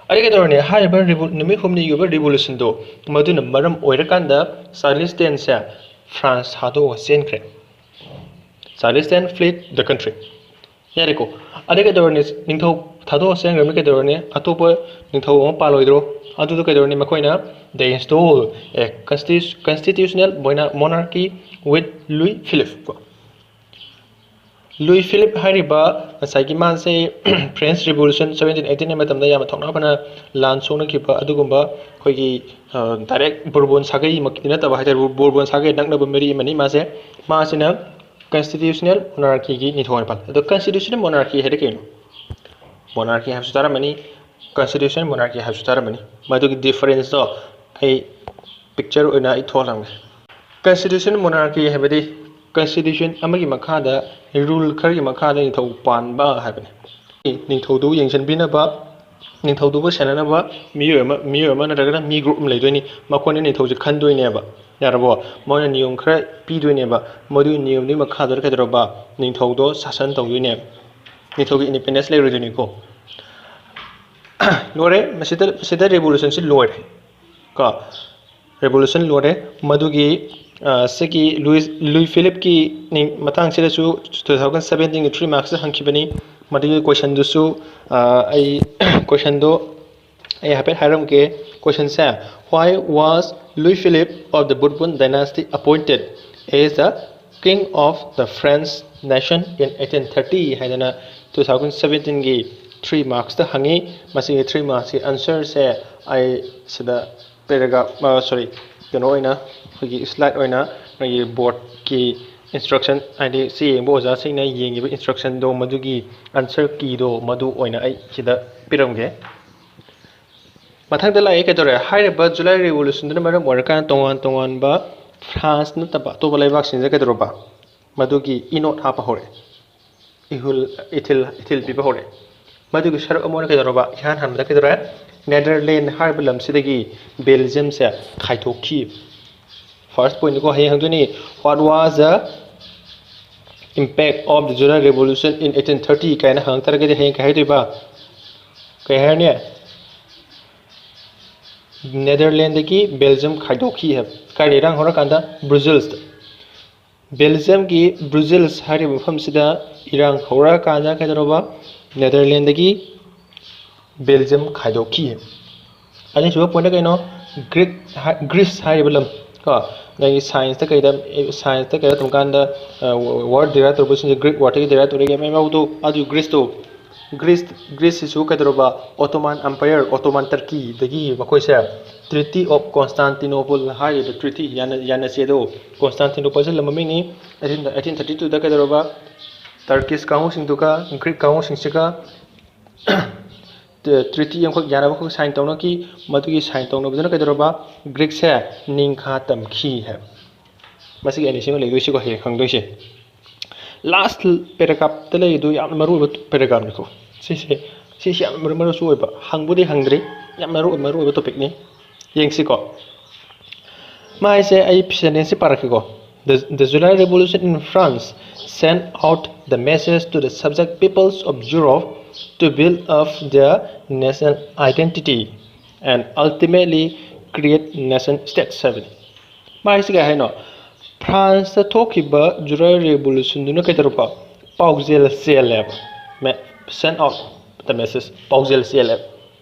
ꯑꯗꯩ ꯀꯩꯗꯧꯔꯅꯤ? ꯍꯥꯏꯔꯤꯕ revo-, ꯅꯨꯃꯤꯠ ꯍꯨꯝꯅꯤꯒꯤ ꯑꯣꯏꯕ revolution ꯗꯣ, ꯃꯗꯨꯅ ꯃꯔꯝ ꯑꯣꯏꯔꯀꯥꯟꯗ ꯆꯥꯔꯂꯤꯁ ꯗꯦꯟꯁꯦ ꯐ꯭ꯔꯥꯟꯁ ꯊꯥꯗꯣꯛꯑꯒ ꯆꯦꯟꯈ꯭ꯔꯦ꯫ Charles Dance fled the country꯫ ꯌꯥꯔꯦꯀꯣ? ꯑꯗꯩ ꯀꯩꯗꯧꯔꯅꯤ? ꯅꯤꯡꯊꯧ ꯊꯥꯗꯣꯛꯑ ꯆꯦꯟꯈ꯭ꯔꯕꯅꯤ, ꯀꯩꯗꯧꯔꯅꯤ? ꯑꯇꯣꯞꯄ ꯅꯤꯡꯊꯧ ꯑꯃ ꯄꯥꯜꯂꯣꯏꯗ꯭ꯔꯣ? ꯑꯗꯨꯗ ꯀꯩꯗꯧꯔꯅꯤ? ꯃꯈꯣꯏꯅ they install a constitu-, constitutional monarchy with Louis Philippe ꯀꯣ꯫ Louis Philippe ꯍꯥꯏꯔꯤꯕ ꯉꯁꯥꯏꯒꯤ ꯃꯥꯁꯦ French Revolution seventeen eighteen ꯒꯤ ꯃꯇꯝꯗ ꯌꯥꯝꯅ ꯊꯧꯅꯥ ꯐꯅ ꯂꯥꯟ ꯁꯣꯛꯅꯈꯤꯕ ꯑꯗꯨꯒꯨꯝꯕ ꯑꯩꯈꯣꯏꯒꯤ, ꯑ, direct Bourbon ꯁꯥꯒꯩꯃꯛꯇꯤ ꯅꯠꯇꯕ ꯍꯥꯏꯇꯥꯔꯦ, Bourbon ꯁꯥꯒꯩ ꯅꯛꯅꯕ ꯃꯔꯤ ꯑꯃꯅꯤ ꯃꯥꯁꯦ꯫ ꯃꯥꯁꯤꯅ constitutional monarchy ꯒꯤ ꯅꯤꯡꯊꯧ ꯑꯣꯏꯅ ꯄꯥꯜꯂꯤ꯫ ꯑꯗꯣ constitutional monarchy ꯍꯥꯏꯗꯤ ꯀꯩꯅꯣ? Monarchy ꯍꯥꯏꯕꯁꯨ ꯇꯥꯔꯝꯃꯅꯤ, constitutional monarchy ꯍꯥꯏꯕꯁꯨ ꯇꯥꯔꯝꯃꯅꯤ꯫ ꯃꯗꯨꯒꯤ difference ꯇꯣ ꯑꯩ picture ꯑꯣꯏꯅ ꯑꯩ ꯊꯣꯛꯍꯜꯂꯝꯒꯦ꯫ Constitutional monarchy ꯍꯥꯏꯕꯗꯤ constitution ꯑꯃꯒꯤ ꯃꯈꯥꯗ, rule ꯈꯔꯒꯤ ꯃꯈꯥꯗ ꯅꯤꯡꯊꯧ ꯄꯥꯟꯕ ꯍꯥꯏꯕꯅꯤ꯫ ꯅꯤꯡꯊꯧꯗꯨꯕꯨ ꯌꯦꯡꯁꯤꯟꯕꯤꯅꯕ, ꯅꯤꯡꯊꯧꯗꯨꯕꯨ ꯁꯦꯟꯅꯅꯕ ꯃꯤꯑꯣꯏ ꯑꯃ, ꯃꯤꯑꯣꯏ ꯑꯃ ꯅꯠꯇ꯭ꯔꯒꯅ ꯃꯤ group ꯑꯃ ꯂꯩꯗꯣꯏꯅꯤ꯫ ꯃꯈꯣꯏꯅ ꯅꯤꯡꯊꯧꯁꯦ ꯈꯟꯗꯣꯏꯅꯦꯕ꯫ ꯌꯥꯔꯕꯣ? ꯃꯣꯏꯅ ꯅꯤꯌꯣꯝ ꯈꯔ ꯄꯤꯗꯣꯏꯅꯦꯕ꯫ ꯃꯗꯨꯒꯤ ꯅꯤꯌꯣꯝꯗꯨꯒꯤ ꯃꯈꯥꯗ ꯀꯩꯗꯧꯔꯕ? ꯅꯤꯡꯊꯧꯗꯣ ꯁꯥꯁꯟ ꯇꯧꯗꯣꯏꯅꯦ꯫ ꯅꯤꯡꯊꯧꯒꯤ independence ꯂꯩꯔꯣꯏꯗꯣꯏꯅꯤꯀꯣ꯫ ꯂꯣꯏꯔꯦ꯫ ꯃꯁꯤꯗ, ꯃꯁꯤꯗ revolution ꯁꯤ ꯂꯣꯏꯔꯦ ꯀꯣ꯫ Revolution ꯂꯣꯏꯔꯦ꯫ ꯃꯗꯨꯒꯤ, ꯑ, ꯁꯤꯒꯤ Louis, Louis Philippe ꯀꯤ ꯅꯤꯡ-, ꯃꯇꯥꯡꯁꯤꯗꯁꯨ two thousand seventeen ꯒꯤ three marks ꯇ ꯍꯪꯈꯤꯕꯅꯤ꯫ ꯃꯗꯨꯒꯤ question ꯗꯨꯁꯨ, ꯑ, ꯑꯩ question ꯗꯣ ꯑꯩ ꯍꯥꯏꯐꯦꯠ ꯍꯥꯏꯔꯝꯒꯦ ꯀꯣꯏꯁꯟꯁꯦ꯫ Why was Louis Philippe of the Bourbon dynasty appointed as the king of the French nation in eighteen thirty ꯍꯥꯏꯗꯅ two thousand seventeenꯒꯤ three marksꯇ ꯍꯪꯉꯤ꯫ ꯃꯁꯤꯒꯤ three marksꯀꯤ answerꯁꯦ ꯑꯩ ꯁꯤꯗ paragraph, sorry, ꯀꯩꯅꯣ ꯑꯣꯏꯅ, ꯑꯩꯈꯣꯏꯒꯤ slide ꯑꯣꯏꯅ ꯑꯩꯈꯣꯏꯒꯤ boardꯀꯤ instruction, ꯍꯥꯏꯗꯤ ꯆꯦ ꯌꯦꯡꯕ ꯑꯣꯖꯥꯁꯤꯡꯅ ꯌꯦꯡꯉꯤꯕ instructionꯗꯣ, ꯃꯗꯨꯒꯤ answer keyꯗꯣ ꯃꯗꯨ ꯑꯣꯏꯅ ꯑꯩ ꯁꯤꯗ ꯄꯤꯔꯝꯒꯦ꯫ ꯃꯊꯪꯗ ꯂꯥꯛꯑꯦ ꯀꯩꯗꯧꯔꯦ? ꯍꯥꯏꯔꯤꯕ July Revolutionꯗꯨꯅ ꯃꯔꯝ ꯑꯣꯏꯔꯀꯥꯟꯗ ꯇꯣꯉꯥꯟ ꯇꯣꯉꯥꯟꯕ France ꯅꯠꯇꯕ ꯑꯇꯣꯞꯄ ꯂꯩꯕꯥꯛꯁꯤꯡꯗ ꯀꯩꯗꯧꯔꯕ? ꯃꯗꯨꯒꯤ ꯏꯅꯣꯠ ꯍꯥꯞꯄ ꯍꯧꯔꯛꯑꯦ꯫ ꯏꯍꯨꯜ, ꯏꯊꯤꯜ, ꯏꯊꯤꯜ ꯄꯤꯕ ꯍꯧꯔꯛꯑꯦ꯫ ꯃꯗꯨꯒꯤ ꯁꯔꯨꯛ ꯑꯃ ꯑꯣꯏꯅ ꯀꯩꯗꯧꯔꯕ? ꯏꯍꯥꯟ ꯍꯥꯟꯕꯗ ꯀꯩꯗꯧꯔꯦ? Netherlands ꯍꯥꯏꯔꯤꯕ ꯂꯝꯁꯤꯗꯒꯤ Belgiumꯁꯦ ꯈꯥꯏꯗꯣꯛꯈꯤ꯫ First pointꯅꯤꯀꯣ, ꯍꯌꯦꯡ ꯍꯪꯗꯣꯏꯅꯤ, "What was the impact of the July Revolution in eighteen thirty?" ꯀꯥꯏꯅ ꯍꯪꯉꯛꯇꯥꯔꯒꯗꯤ ꯍꯌꯦꯡ ꯀꯩ ꯍꯥꯏꯗꯣꯏꯕ? ꯀꯩ ꯍꯥꯏꯔꯅꯤ? Netherlandsꯗꯒꯤ Belgium ꯈꯥꯏꯗꯣꯛꯈꯤ ꯍꯥꯏꯕ꯫ ꯀꯥꯏꯗ ꯏꯔꯥꯡ ꯍꯧꯔꯀꯥꯟꯗ? Brusselsꯇ꯫ Belgiumꯒꯤ Brussels ꯍꯥꯏꯔꯤꯕ ꯃꯐꯝꯁꯤꯗ ꯏꯔꯥꯡ ꯍꯧꯔꯛꯑꯀꯥꯟꯗ ꯀꯩꯗꯧꯔꯕ? Netherlandsꯗꯒꯤ Belgium ꯈꯥꯏꯗꯣꯛꯈꯤ꯫ ꯑꯅꯤꯁꯨꯕ pointꯅ ꯀꯩꯅꯣ? Greek ꯍꯥꯏ-, Greece ꯍꯥꯏꯔꯤꯕ ꯂꯝ ꯀꯣ, ꯅꯪꯒꯤ scienceꯇ ꯀꯩꯗ, scienceꯇ ꯀꯩꯗ ꯇꯝꯀꯥꯟꯗ, ꯑ, word derive ꯇꯧꯔꯛꯄꯁꯤꯡꯁꯦ Greek wordꯇꯒꯤ derive ꯇꯧꯔꯛꯏ ꯃꯌꯥꯝ ꯌꯥꯎꯕꯗꯣ, ꯑꯗꯨ Greeceꯇꯣ꯫ Greece, Greeceꯁꯤꯁꯨ ꯀꯩꯗꯧꯔꯕ? Ottoman Empire, Ottoman Turkeyꯗꯒꯤ ꯃꯈꯣꯏꯁꯦ Treaty of Constantinople ꯍꯥꯏꯔꯤꯕ treaty, ꯌꯥꯅ-, ꯌꯥꯅꯆꯦꯗꯣ, Constantinopleꯁꯦ ꯂꯝ ꯃꯃꯤꯡꯅꯤ꯫ Eighteen, eighteen thirty twoꯗ ꯀꯩꯗꯧꯔꯕ? Turkish ꯀꯥꯡꯕꯨꯁꯤꯡꯗꯨꯒ Greek ꯀꯥꯡꯕꯨꯁꯤꯡꯁꯤꯒ treaty ꯑꯃꯈꯛ, ꯌꯥꯅꯕ ꯑꯃꯈꯛ sign ꯇꯧꯅꯈꯤ꯫ ꯃꯗꯨꯒꯤ sign ꯇꯧꯅꯕꯗꯨꯅ ꯀꯩꯗꯧꯔꯕ? Greeceꯁꯦ ꯅꯤꯡꯈꯥ ꯇꯝꯈꯤ ꯍꯥꯏꯕ꯫ ꯃꯁꯤꯒꯤ ꯑꯅꯤꯁꯤꯃ ꯂꯩꯗꯣꯏꯁꯤꯀꯣ, ꯍꯌꯦꯡ ꯍꯪꯗꯣꯏꯁꯦ꯫ Last paragraphꯇ ꯂꯩꯔꯤꯗꯨ ꯌꯥꯝꯅ ꯃꯔꯨꯑꯣꯏꯕ paragraphꯅꯤꯀꯣ꯫ ꯁꯤꯁꯦ, ꯁꯤꯁꯦ ꯌꯥꯝꯅ ꯃꯔꯨ, ꯃꯔꯨꯁꯨ ꯑꯣꯏꯕ꯫ ꯍꯪꯕꯨꯗꯤ ꯍꯪꯗ꯭ꯔꯤ, ꯌꯥꯝ ꯃꯔꯨ, ꯃꯔꯨꯑꯣꯏꯕ topicꯅꯤ꯫ ꯌꯦꯡꯁꯤꯀꯣ꯫ ꯃꯥꯏꯁꯦ ꯑꯩ sentenceꯁꯦ ꯄꯥꯔꯛꯀꯦꯀꯣ꯫ The, the July Revolution in France sent out the message to the subject peoples of Europe to build up their national identity and ultimately create nation states ꯍꯥꯏꯕꯅꯤ꯫ ꯃꯥꯏꯁꯤ ꯀꯩ ꯍꯥꯏꯅꯣ? Franceꯇ ꯊꯣꯛꯈꯤꯕ July Revolutionꯗꯨꯅ ꯀꯩꯗꯧꯔꯕ? ꯄꯥꯎꯖꯦꯜ ꯆꯦꯜꯂꯦꯕ꯫ Send out the message, ꯄꯥꯎꯖꯦꯜ ꯆꯦꯜꯂꯦꯕ꯫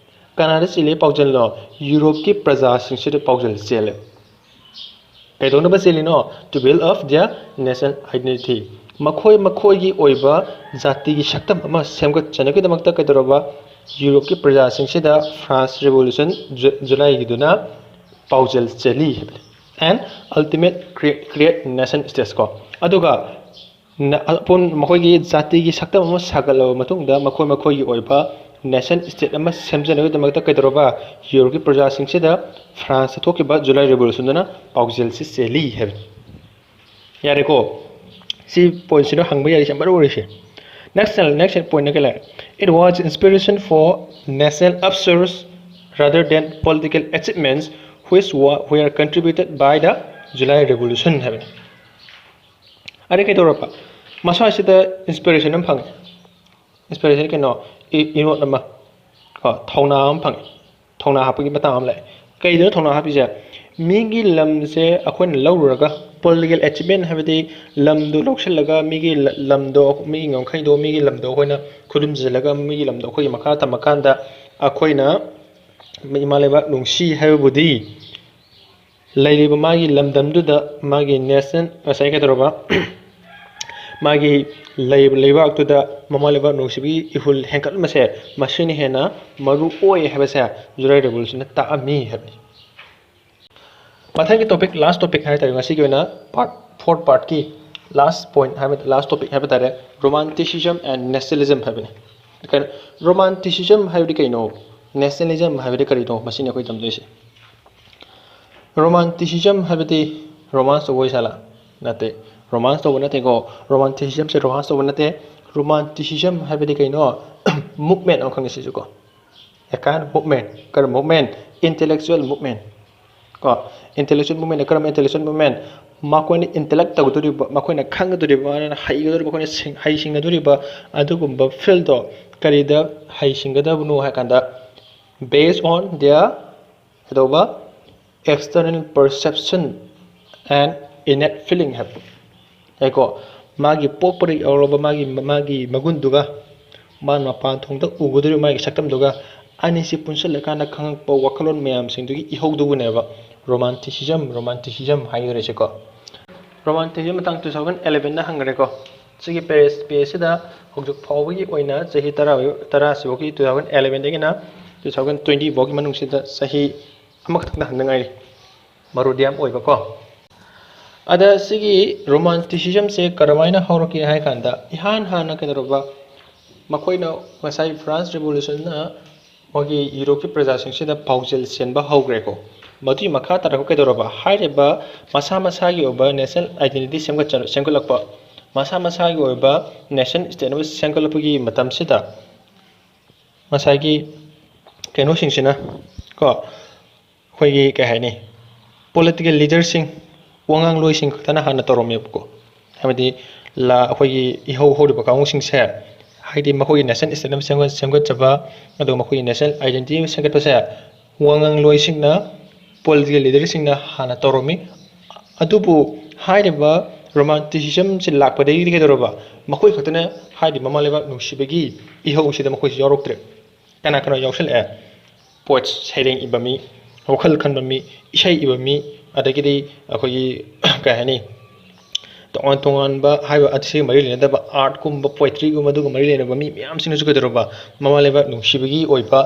ꯀꯅꯥꯗ ꯆꯦꯜꯂꯤ ꯄꯥꯎꯖꯦꯜꯅꯣ? ꯌꯨꯔꯣꯞꯀꯤ ꯄ꯭ꯔꯖꯥꯁꯤꯡꯁꯤꯗ ꯄꯥꯎꯖꯦꯜ ꯆꯦꯜꯂꯦ꯫ ꯀꯩꯗꯧꯅꯕ ꯆꯦꯜꯂꯤꯅꯣ? To build up their national identity. ꯃꯈꯣꯏ ꯃꯈꯣꯏꯒꯤ ꯑꯣꯏꯕ ꯖꯥꯇꯤꯒꯤ ꯁꯛꯇꯝ ꯑꯃ ꯁꯦꯝꯒꯠꯆꯅꯕꯒꯤꯗꯃꯛꯇ ꯀꯩꯗꯧꯔꯕ? ꯌꯨꯔꯣꯞꯀꯤ ꯄ꯭ꯔꯖꯥꯁꯤꯡꯁꯤꯗ France Revolution, ꯖꯨ-, ꯖꯨꯂꯥꯏꯒꯤꯗꯨꯅ ꯄꯥꯎꯖꯦꯜ ꯆꯦꯜꯂꯤ ꯍꯥꯏꯕꯅꯤ꯫ And ultimate cre-, create nation states ꯀꯣ꯫ ꯑꯗꯨꯒ ꯅ-, ꯑꯄꯨꯟ-, ꯃꯈꯣꯏꯒꯤ ꯖꯥꯇꯤꯒꯤ ꯁꯛꯇꯝ ꯑꯃ ꯁꯥꯒꯠꯂꯕ ꯃꯇꯨꯡꯗ ꯃꯈꯣꯏ ꯃꯈꯣꯏꯒꯤ ꯑꯣꯏꯕ nation state ꯑꯃ ꯁꯦꯝꯖꯅꯕꯒꯤꯗꯃꯛꯇ ꯀꯩꯗꯧꯔꯕ? ꯌꯨꯔꯣꯞꯀꯤ ꯄ꯭ꯔꯖꯥꯁꯤꯡꯁꯤꯗ ꯐ꯭ꯔꯥꯟꯁꯇ ꯊꯣꯛꯈꯤꯕ ꯖꯨꯂꯥꯏ ꯔꯤꯚꯣꯂꯨꯁꯟꯗꯨꯅ ꯄꯥꯎꯖꯦꯜꯁꯤ ꯆꯦꯜꯂꯤ ꯍꯥꯏꯕꯅꯤ꯫ ꯌꯥꯔꯦꯀꯣ? ꯁꯤ ꯄꯣꯏꯟꯠꯁꯤꯅ ꯍꯪꯕ ꯌꯥꯔꯤꯁꯦ ꯌꯥꯝ ꯃꯔꯨ ꯑꯣꯏꯔꯤꯁꯦ꯫ Next, next ꯄꯣꯏꯟꯠꯅ ꯀꯩ ꯂꯩꯔꯦ? It was inspiration for national upsurge rather than political achievements which wa-, were contributed by the July Revolution ꯍꯥꯏꯕꯅꯤ꯫ ꯑꯗꯩ ꯀꯩꯗꯧꯔꯕ? ꯃꯁ꯭ꯋꯥꯏꯁꯤꯗ ꯏꯟꯁꯄꯤꯔꯦꯁꯟ ꯑꯃ ꯐꯪꯉꯦ꯫ ꯏꯟꯁꯄꯤꯔꯦꯁꯟ ꯀꯩꯅꯣ? ꯏ-, ꯏꯅꯣꯠ ꯑꯃ꯫ ꯀꯣ, ꯊꯧꯅꯥ ꯑꯃ ꯐꯪꯉꯦ꯫ ꯊꯧꯅꯥ ꯍꯥꯞꯄꯒꯤ ꯃꯇꯥꯡ ꯑꯃ ꯂꯥꯛꯑꯦ꯫ ꯀꯩꯗꯅꯣ ꯊꯧꯅꯥ ꯍꯥꯞꯄꯤꯁꯦ? ꯃꯤꯒꯤ ꯂꯝꯁꯦ ꯑꯩꯈꯣꯏꯅ ꯂꯧꯔꯨꯔꯒ, ꯄꯣꯂꯤꯇꯤꯀꯦꯜ ꯑꯦꯆꯤꯞꯃꯦꯟ ꯍꯥꯏꯕꯗꯤ ꯂꯝꯗꯣ ꯂꯧꯁꯤꯜꯂꯒ ꯃꯤꯒꯤ ꯂ-, ꯂꯝꯗꯣ ꯃꯤꯒꯤ ꯉꯝꯈꯩꯗꯣ, ꯃꯤꯒꯤ ꯂꯝꯗꯣ ꯑꯩꯈꯣꯏꯅ ꯈꯨꯗꯨꯝꯁꯤꯜꯂꯒ ꯃꯤꯒꯤ ꯂꯝꯗꯣ ꯑꯩꯈꯣꯏꯒꯤ ꯃꯈꯥ ꯊꯝꯃꯀꯥꯟꯗ ꯑꯩꯈꯣꯏꯅ ꯏꯃꯥ ꯂꯩꯕꯥꯛ ꯅꯨꯡꯁꯤ ꯍꯥꯏꯕꯕꯨꯗꯤ ꯂꯩꯔꯤꯕ ꯃꯥꯒꯤ ꯂꯝꯗꯝꯗꯨꯗ ꯃꯥꯒꯤ ꯅꯦꯁꯅꯦꯜ, ꯉꯁꯥꯏ ꯀꯩꯗꯧꯔꯕ, ꯃꯥꯒꯤ ꯂꯩꯔꯤꯕ ꯂꯩꯕꯥꯛꯇꯨꯗ ꯃꯃꯥ ꯂꯩꯕꯥꯛ ꯅꯨꯡꯁꯤꯕꯒꯤ ꯏꯍꯨꯜ ꯍꯦꯟꯒꯠꯍꯟꯕꯁꯦ, ꯃꯁꯤꯅ ꯍꯦꯟꯅ ꯃꯔꯨ ꯑꯣꯏ ꯍꯥꯏꯕꯁꯦ ꯖꯨꯂꯥꯏ ꯔꯤꯚꯣꯂꯨꯁꯟꯅ ꯇꯥꯛꯑꯝꯃꯤ ꯍꯥꯏꯕꯅꯤ꯫ ꯃꯊꯪꯒꯤ ꯇꯣꯄꯤꯛ, ꯂꯥꯁ ꯇꯣꯄꯤꯛ ꯍꯥꯏ ꯇꯥꯔꯦ, ꯉꯁꯤꯒꯤ ꯑꯣꯏꯅ ꯄꯥꯔꯠ ꯐꯣꯔ ꯄꯥꯔꯠꯀꯤ ꯂꯥꯁ ꯄꯣꯏꯟꯠ ꯍꯥꯏꯕ, ꯂꯥꯁ ꯇꯣꯄꯤꯛ ꯍꯥꯏꯕ ꯇꯥꯔꯦ, Romanticism and Nationalism ꯍꯥꯏꯕꯅꯤ꯫ ꯀꯩꯅꯣ, Romanticism ꯍꯥꯏꯕꯗꯤ ꯀꯩꯅꯣ? Nationalism ꯍꯥꯏꯕꯗꯤ ꯀꯔꯤꯅꯣ? ꯃꯁꯤꯅꯤ ꯑꯩꯈꯣꯏ ꯇꯝꯗꯣꯏꯁꯦ꯫ Romanticism ꯍꯥꯏꯕꯗꯤ ꯔꯣꯃꯥꯟꯁ ꯇꯧꯕ ꯑꯣꯏꯖꯥꯠꯂꯥ? ꯅꯠꯇꯦ, ꯔꯣꯃꯥꯟꯁ ꯇꯧꯕ ꯅꯠꯇꯦꯀꯣ꯫ Romanticismꯁꯦ ꯔꯣꯃꯥꯟꯁ ꯇꯧꯕ ꯅꯠꯇꯦ꯫ Romanticism ꯍꯥꯏꯕꯗꯤ ꯀꯩꯅꯣ? Movement ꯑꯃꯈꯛꯅꯤ ꯁꯤꯁꯨꯀꯣ꯫ A kind of movement. ꯀꯔꯝꯕ movement? Intellectual movement꯫ ꯀꯣ, intellectual movement ꯀꯔꯝꯕ intellectual movement? ꯃꯈꯣꯏꯅ intellect ꯇꯧꯒꯗꯧꯔꯤꯕ, ꯃꯈꯣꯏꯅ ꯈꯪꯒꯗꯧꯔꯤꯕ, ꯃꯈꯣꯏꯅ ꯍꯩꯒꯗꯧꯔꯤꯕ, ꯃꯈꯣꯏꯅ ꯁꯤꯡ-, ꯍꯩꯁꯤꯡꯒꯗꯧꯔꯤꯕ ꯑꯗꯨꯒꯨꯝꯕ field ꯇꯣ ꯀꯔꯤꯗ ꯍꯩꯁꯤꯡꯒꯗꯕꯅꯣ ꯍꯥꯏ ꯀꯥꯟꯗ, based on their ꯀꯩꯗꯧꯕ? External perception and innate feeling ꯍꯥꯏꯕ꯫ ꯌꯥꯏꯀꯣ? ꯃꯥꯒꯤ ꯄꯣꯛꯄꯗ ꯌꯥꯎꯔꯕ ꯃꯥꯒꯤ, ꯃꯥꯒꯤ ꯃꯒꯨꯟꯗꯨꯒ, ꯃꯥꯅ ꯃꯄꯥꯟ ꯊꯣꯡꯗ ꯎꯒꯗꯧꯔꯤꯕ ꯃꯥꯒꯤ ꯁꯛꯇꯝꯗꯨꯒ, ꯑꯅꯤꯁꯤ ꯄꯨꯟꯁꯤꯜꯂꯀꯥꯟꯗ ꯈꯪꯉꯛꯄ ꯋꯥꯈꯜꯂꯣꯟ ꯃꯌꯥꯝꯁꯤꯡꯗꯨꯒꯤ ꯏꯍꯧꯗꯨꯕꯨꯅꯦꯕ romanticism romanticism ꯍꯥꯏꯒꯗꯧꯔꯤꯁꯦꯀꯣ꯫ Romanticism ꯃꯇꯥꯡ two thousand elevenꯗ ꯍꯪꯈ꯭ꯔꯦꯀꯣ꯫ ꯁꯤꯒꯤ ꯄꯦꯖ ꯄꯦꯖꯁꯤꯗ ꯍꯧꯖꯤꯛ ꯐꯥꯎꯕꯒꯤ ꯑꯣꯏꯅ ꯆꯍꯤ ꯇꯔꯥ ꯇꯔꯥꯁꯤꯐꯥꯎꯒꯤ two thousand elevenꯗꯒꯤꯅ two thousand twenty ꯐꯥꯎꯒꯤ ꯃꯅꯨꯡꯁꯤꯗ ꯆꯍꯤ ꯑꯃꯈꯛꯇꯪꯗ ꯍꯪꯗ ꯉꯥꯏꯔꯤ꯫ ꯃꯔꯨꯗꯤ ꯌꯥꯝ ꯑꯣꯏꯕꯀꯣ꯫ ꯑꯗ ꯁꯤꯒꯤ romanticismꯁꯦ ꯀꯔꯝꯍꯥꯏꯅ ꯍꯧꯔꯛꯀꯦ ꯍꯥꯏ ꯀꯥꯟꯗ, ꯏꯍꯥꯟ ꯍꯥꯟꯅ ꯀꯩꯗꯧꯔꯕ, ꯃꯈꯣꯏꯅ ꯉꯁꯥꯏ France Revolutionꯅ ꯃꯣꯏꯒꯤ ꯌꯨꯔꯣꯞꯀꯤ ꯄ꯭ꯔꯖꯥꯁꯤꯡꯁꯤꯗ ꯄꯥꯎꯖꯦꯜ ꯆꯦꯟꯕ ꯍꯧꯈ꯭ꯔꯦꯀꯣ꯫ ꯃꯗꯨꯒꯤ ꯃꯈꯥ ꯇꯥꯔꯛꯄ ꯀꯩꯗꯧꯔꯕ, ꯍꯥꯏꯔꯤꯕ ꯃꯁꯥ ꯃꯁꯥꯒꯤ ꯑꯣꯏꯕ national identity ꯁꯦꯝꯒꯠꯆ-, ꯁꯦꯝꯒꯠꯂꯛꯄ, ꯃꯁꯥ ꯃꯁꯥꯒꯤ ꯑꯣꯏꯕ nation state ꯑꯃ ꯁꯦꯝꯒꯠꯂꯛꯄꯒꯤ ꯃꯇꯝꯁꯤꯗ ꯉꯁꯥꯏꯒꯤ ꯀꯩꯅꯣꯁꯤꯡꯁꯤꯅ ꯀꯣ, ꯑꯩꯈꯣꯏꯒꯤ ꯀꯩ ꯍꯥꯏꯅꯤ, political leaderꯁꯤꯡ, ꯋꯥꯉꯥꯡꯂꯣꯏꯁꯤꯡ ꯈꯛꯇꯅ ꯍꯥꯟꯅ ꯇꯧꯔꯝꯃꯦꯕꯀꯣ꯫ ꯍꯥꯏꯕꯗꯤ ꯂꯥ-, ꯑꯩꯈꯣꯏꯒꯤ ꯏꯍꯧ ꯍꯧꯔꯤꯕ ꯀꯥꯡꯕꯨꯁꯤꯡꯁꯦ, ꯍꯥꯏꯗꯤ ꯃꯈꯣꯏꯒꯤ nation state ꯑꯃ ꯁꯦꯝꯒꯠ-, ꯁꯦꯝꯒꯠꯆꯕ, ꯑꯗꯨꯒ ꯃꯈꯣꯏꯒꯤ national identity ꯑꯃ ꯁꯦꯝꯒꯠꯄꯁꯦ ꯋꯥꯉꯥꯡꯂꯣꯏꯁꯤꯡꯅ, political leaderꯁꯤꯡꯅ ꯍꯥꯟꯅ ꯇꯧꯔꯝꯃꯤ꯫ ꯑꯗꯨꯕꯨ ꯍꯥꯏꯔꯤꯕ romanticismꯁꯦ ꯂꯥꯛꯄꯗꯒꯤꯗꯤ ꯀꯩꯗꯧꯔꯕ? ꯃꯈꯣꯏ ꯈꯛꯇꯅ ꯍꯥꯏꯗꯤ ꯃꯃꯥ ꯂꯩꯕꯥꯛ ꯅꯨꯡꯁꯤꯕꯒꯤ ꯏꯍꯧꯁꯤꯗ ꯃꯈꯣꯏꯁꯨ ꯌꯥꯎꯔꯛꯇ꯭ꯔꯦ꯫ ꯀꯅꯥ ꯀꯅꯥ ꯌꯥꯎꯁꯜꯂꯛꯑꯦ? Poets, ꯁꯩꯔꯦꯡ ꯏꯕ ꯃꯤ, ꯋꯥꯈꯜ ꯈꯟꯕ ꯃꯤ, ꯏꯁꯩ ꯏꯕ ꯃꯤ, ꯑꯗꯒꯤꯗꯤ ꯑꯩꯈꯣꯏꯒꯤ ꯀꯩ ꯍꯥꯏꯅꯤ, ꯇꯣꯉꯥꯟ ꯇꯣꯉꯥꯟꯕ ꯍꯥꯏꯕ ꯑꯁꯤꯒ ꯃꯔꯤ ꯂꯩꯅꯗꯕ artꯀꯨꯝꯕ, poetryꯒꯨꯝꯕ, ꯑꯗꯨꯒ ꯃꯔꯤ ꯂꯩꯅꯕ ꯃꯤ ꯃꯌꯥꯝꯁꯤꯡꯅꯁꯨ ꯀꯩꯗꯧꯔꯕ? ꯃꯃꯥ ꯂꯩꯕꯥꯛ ꯅꯨꯡꯁꯤꯕꯒꯤ ꯑꯣꯏꯕ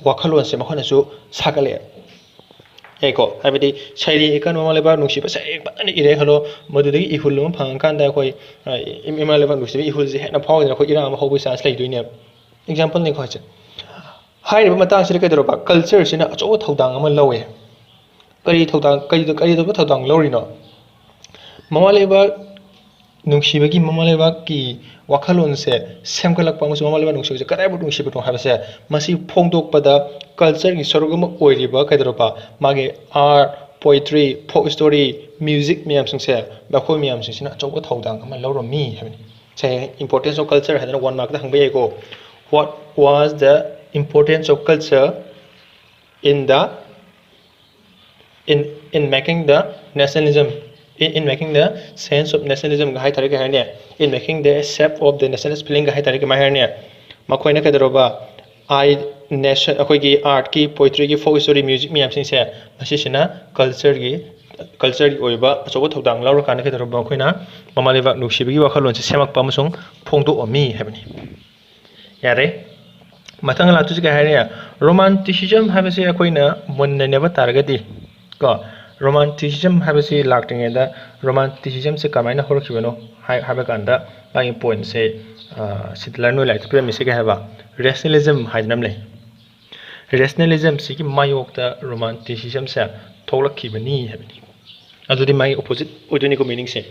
ꯋꯥꯈꯜꯂꯣꯟꯁꯦ ꯃꯈꯣꯏꯅꯁꯨ ꯁꯥꯒꯠꯂꯛꯑꯦ꯫ ꯌꯥꯏꯀꯣ? ꯍꯥꯏꯕꯗꯤ ꯁꯩꯔꯦꯡ ꯏꯀꯥꯟ ꯃꯃꯥ ꯂꯩꯕꯥꯛ ꯅꯨꯡꯁꯤꯕ ꯁꯩꯔꯦꯡ ꯐꯖꯅ ꯏꯔꯦ ꯈꯜꯂꯣ, ꯃꯗꯨꯗꯒꯤ ꯏꯍꯨꯜ ꯑꯃ ꯐꯪꯉꯀꯥꯟꯗ ꯑꯩꯈꯣꯏ, ꯑ, ꯏꯃꯥ ꯂꯩꯕꯥꯛ ꯅꯨꯡꯁꯤꯕꯒꯤ ꯏꯍꯨꯜꯁꯦ ꯍꯦꯟꯅ ꯐꯥꯎꯗꯅ ꯑꯩꯈꯣꯏ ꯏꯔꯥꯡ ꯑꯃ ꯍꯧꯕꯒꯤ chance ꯂꯩꯗꯣꯏꯅꯦꯕ꯫ Exampleꯅꯤꯀꯣ ꯍꯥꯏꯁꯦ꯫ ꯍꯥꯏꯔꯤꯕ ꯃꯇꯥꯡꯁꯤꯗ ꯀꯩꯗꯧꯔꯕ? Cultureꯁꯤꯅ ꯑꯆꯧꯕ ꯊꯧꯗꯥꯡ ꯑꯃ ꯂꯧꯋꯦ꯫ ꯀꯔꯤ ꯊꯧꯗꯥꯡ, ꯀꯔꯤ, ꯀꯔꯤ ꯇꯧꯕ ꯊꯧꯗꯥꯡ ꯂꯧꯔꯤꯅꯣ? ꯃꯃꯥ ꯂꯩꯕꯥꯛ ꯅꯨꯡꯁꯤꯕꯒꯤ, ꯃꯃꯥ ꯂꯩꯕꯥꯛꯀꯤ ꯋꯥꯈꯜꯂꯣꯟꯁꯦ ꯁꯦꯝꯒꯠꯂꯛꯄ ꯑꯃꯁꯨꯡ ꯃꯃꯥ ꯂꯩꯕꯥꯛ ꯅꯨꯡꯁꯤꯕꯁꯦ ꯀꯗꯥꯏꯕꯨ ꯅꯨꯡꯁꯤꯕꯅꯣ ꯍꯥꯏꯕꯁꯦ ꯃꯁꯤ ꯐꯣꯡꯗꯣꯛꯄꯗ cultureꯒꯤ ꯁꯔꯨꯛ ꯑꯃ ꯑꯣꯏꯔꯤꯕ ꯀꯩꯗꯧꯔꯕ ꯃꯥꯒꯤ art, poetry, folk story, music ꯃꯌꯥꯝꯁꯤꯡꯁꯦ, ꯃꯈꯣꯏ ꯃꯌꯥꯝꯁꯤꯡꯁꯤꯅ ꯑꯆꯧꯕ ꯊꯧꯗꯥꯡ ꯑꯃ ꯂꯧꯔꯝꯃꯤ ꯍꯥꯏꯕꯅꯤ꯫ ꯁꯦ, importance of culture ꯍꯥꯏꯗꯅ one markꯇ ꯍꯪꯕ ꯌꯥꯏꯀꯣ꯫ What was the importance of culture in the, in, in making the nationalism, in, in making the sense of nationalism ꯒ ꯍꯥꯏ ꯇꯥꯔꯦ ꯀꯩ ꯍꯥꯏꯅꯤ? In making the shape of the nationalist feeling ꯒ ꯍꯥꯏ ꯇꯥꯔꯦ ꯀꯃꯥꯏ ꯍꯥꯏꯅꯤ? ꯃꯈꯣꯏꯅ ꯀꯩꯗꯧꯔꯕ? ꯑꯥꯔꯠ, ꯅꯦꯁꯟ, ꯑꯩꯈꯣꯏꯒꯤ ꯑꯥꯔꯠꯀꯤ, ꯄꯣꯏꯇ꯭ꯔꯤꯒꯤ, ꯐꯣꯛ ꯍꯤꯁꯇꯣꯔꯤ, ꯃ꯭ꯌꯨꯖꯤꯛ ꯃꯌꯥꯝꯁꯤꯡꯁꯦ, ꯃꯁꯤꯁꯤꯅ ꯀꯜꯆꯔꯒꯤ, ꯀꯜꯆꯔꯒꯤ ꯑꯣꯏꯕ ꯑꯆꯧꯕ ꯊꯧꯗꯥꯡ ꯂꯧꯔꯀꯥꯟꯗ ꯀꯩꯗꯧꯔꯕ? ꯑꯩꯈꯣꯏꯅ ꯃꯃꯥ ꯂꯩꯕꯥꯛ ꯅꯨꯡꯁꯤꯕꯒꯤ ꯋꯥꯈꯜꯂꯣꯟꯁꯦ ꯁꯦꯝꯃꯛꯄ ꯑꯃꯁꯨꯡ ꯐꯣꯡꯗꯣꯛꯑꯝꯃꯤ ꯍꯥꯏꯕꯅꯤ꯫ ꯌꯥꯔꯦ꯫ ꯃꯊꯪ ꯂꯥꯛꯇꯣꯏꯁꯤ ꯀꯩ ꯍꯥꯏꯔꯦ? ꯔꯣꯃꯥꯟꯇꯤꯁꯤꯖꯝ ꯍꯥꯏꯕꯁꯦ ꯑꯩꯈꯣꯏꯅ ꯃꯨꯟꯅ ꯅꯩꯅꯕ ꯇꯥꯔꯒꯗꯤ, ꯀꯣ, ꯔꯣꯃꯥꯟꯇꯤꯁꯤꯖꯝ ꯍꯥꯏꯕꯁꯤ ꯂꯥꯛꯇ꯭ꯔꯤꯉꯩꯗ ꯔꯣꯃꯥꯟꯇꯤꯁꯤꯖꯝꯁꯦ ꯀꯃꯥꯏꯅ ꯍꯧꯔꯛꯈꯤꯕꯅꯣ ꯍꯥꯏ-, ꯍꯥꯏꯕ ꯀꯥꯟꯗ, ꯃꯥꯒꯤ ꯄꯣꯏꯟꯁꯦ, ꯑ, ꯁꯤꯗ ꯂꯔꯟ ꯑꯣꯏ ꯂꯥꯏꯔꯤꯛꯇ ꯄꯤꯔꯝꯃꯤꯁꯦ ꯀꯩ ꯍꯥꯏꯕ? ꯔꯦꯁꯅꯦꯂꯤꯖꯝ ꯍꯥꯏꯗꯅ ꯑꯃ ꯂꯩ꯫ ꯔꯦꯁꯅꯦꯂꯤꯖꯝꯁꯤꯒꯤ ꯃꯥꯌꯣꯛꯇ ꯔꯣꯃꯥꯟꯇꯤꯁꯤꯖꯝꯁꯦ ꯊꯣꯛꯂꯛꯈꯤꯕꯅꯤ ꯍꯥꯏꯕꯅꯤ꯫ ꯑꯗꯨꯗꯤ ꯃꯥꯒꯤ ꯑꯣꯄꯣꯖꯤꯠ ꯑꯣꯏꯗꯣꯏꯅꯤꯀꯣ ꯃꯤꯅꯤꯡꯁꯦ꯫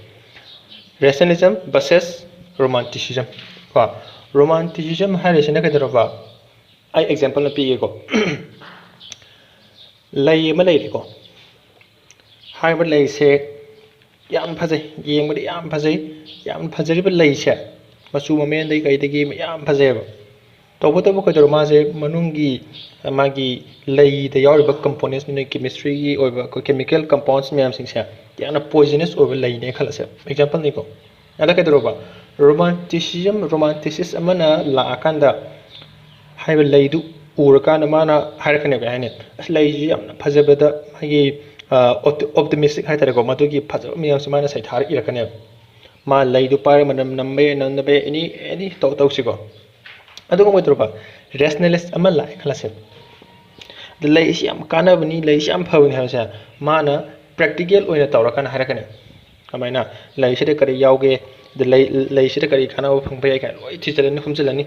ꯔꯦꯁꯅꯦꯂꯤꯖꯝ versus romanticism. ꯀꯣ, ꯔꯣꯃꯥꯟꯇꯤꯁꯤꯖꯝ ꯍꯥꯏꯔꯤꯁꯤꯅ ꯀꯩꯗꯧꯔꯕ? ꯑꯩ ꯑꯦꯛꯖꯥꯝꯄꯜ ꯑꯃ ꯄꯤꯒꯦꯀꯣ꯫ ꯂꯩ ꯑꯃ ꯂꯩꯔꯦꯀꯣ꯫ ꯍꯥꯏꯔꯤꯕ ꯂꯩꯁꯦ ꯌꯥꯝ ꯐꯖꯩ, ꯌꯦꯡꯕꯗ ꯌꯥꯝ ꯐꯖꯩ꯫ ꯌꯥꯝ ꯐꯖꯔꯤꯕ ꯂꯩꯁꯦ ꯃꯆꯨ ꯃꯃꯦꯟꯗꯒꯤ ꯀꯩꯗꯒꯤ ꯌꯥꯝ ꯐꯖꯩꯑꯕ꯫ ꯇꯧꯕꯇꯕꯨ ꯀꯩꯗꯧꯔꯣ, ꯃꯥꯁꯦ ꯃꯅꯨꯡꯒꯤ ꯃꯥꯒꯤ ꯂꯩꯗ ꯌꯥꯎꯔꯤꯕ ꯀꯝꯄꯣꯅꯦꯟꯁ, ꯀꯦꯃꯤꯁꯇ꯭ꯔꯤꯒꯤ ꯑꯣꯏꯕ ꯑꯩꯈꯣꯏ ꯀꯦꯃꯤꯀꯦꯜ ꯀꯝꯄꯥꯎꯟꯁ ꯃꯌꯥꯝꯁꯤꯡꯁꯦ ꯌꯥꯝꯅ ꯄꯣꯏꯖꯅꯁ ꯑꯣꯏꯕ ꯂꯩꯅꯦ ꯈꯜꯂꯁꯦ, ꯑꯦꯛꯖꯥꯝꯄꯜꯅꯤꯀꯣ꯫ ꯑꯗ ꯀꯩꯗꯧꯔꯕ? ꯔꯣꯃꯥꯟꯇꯤꯁꯤꯖꯝ, ꯔꯣꯃꯥꯟꯇꯤꯁꯤꯁ ꯑꯃꯅ ꯂꯥꯛꯑꯀꯥꯟꯗ ꯍꯥꯏꯕ ꯂꯩꯗꯨ ꯎꯔꯀꯥꯟꯗ ꯃꯥꯅ ꯍꯥꯏꯔꯛꯀꯅꯦꯕ, ꯀꯩ ꯍꯥꯏꯅꯤ? "ꯑꯁ, ꯂꯩꯁꯤ ꯌꯥꯝꯅ ꯐꯖꯕꯗ ꯃꯥꯒꯤ, ꯑ, ꯑꯣꯞꯇꯤ-, ꯑꯣꯞꯇꯤꯃꯤꯁꯇꯤꯛ ꯍꯥꯏꯇꯥꯔꯦꯀꯣ, ꯃꯗꯨꯒꯤ ꯐꯖꯕ ꯃꯌꯥꯝꯁꯦ ꯃꯥꯅ ꯁꯩꯊꯥꯔ ꯏꯔꯛꯀꯅꯦꯕ꯫ ꯃꯥ ꯂꯩꯗꯨ ꯄꯥꯏꯔꯒ ꯃꯅꯝ ꯅꯝꯕ ꯌꯥꯏ, ꯅꯝꯗꯕ ꯌꯥꯏ, ꯑꯦꯅꯤ, ꯑꯦꯅꯤ ꯇꯧ-, ꯇꯧꯁꯤꯀꯣ꯫ ꯑꯗꯨꯒ ꯀꯩꯗꯧꯔꯕ? ꯔꯦꯁꯅꯦꯂꯤꯁ ꯑꯃ ꯂꯥꯛꯑꯦ ꯈꯜꯂꯁꯦ꯫ ꯑꯗ ꯂꯩꯁꯤ ꯌꯥꯝ ꯀꯥꯟꯅꯕꯅꯤ, ꯂꯩꯁꯤ ꯌꯥꯝ ꯐꯕꯅꯤ ꯍꯥꯏꯕꯁꯦ ꯃꯥꯅ ꯄ꯭ꯔꯦꯛꯇꯤꯀꯦꯜ ꯑꯣꯏꯅ ꯇꯧꯔꯀꯥꯟꯗ ꯍꯥꯏꯔꯛꯀꯅꯤ꯫ ꯀꯃꯥꯏꯅ? ꯂꯩꯁꯤꯗ ꯀꯔꯤ ꯌꯥꯎꯒꯦ? ꯑꯗ ꯂꯩ, ꯂꯩꯁꯤꯗ ꯀꯔꯤ ꯀꯥꯟꯅꯕ ꯐꯪꯕ ꯌꯥꯏ ꯀꯥꯏꯅ ꯂꯣꯏ ꯊꯤꯖꯤꯜꯂꯅꯤ, ꯈꯣꯝꯖꯤꯜꯂꯅꯤ꯫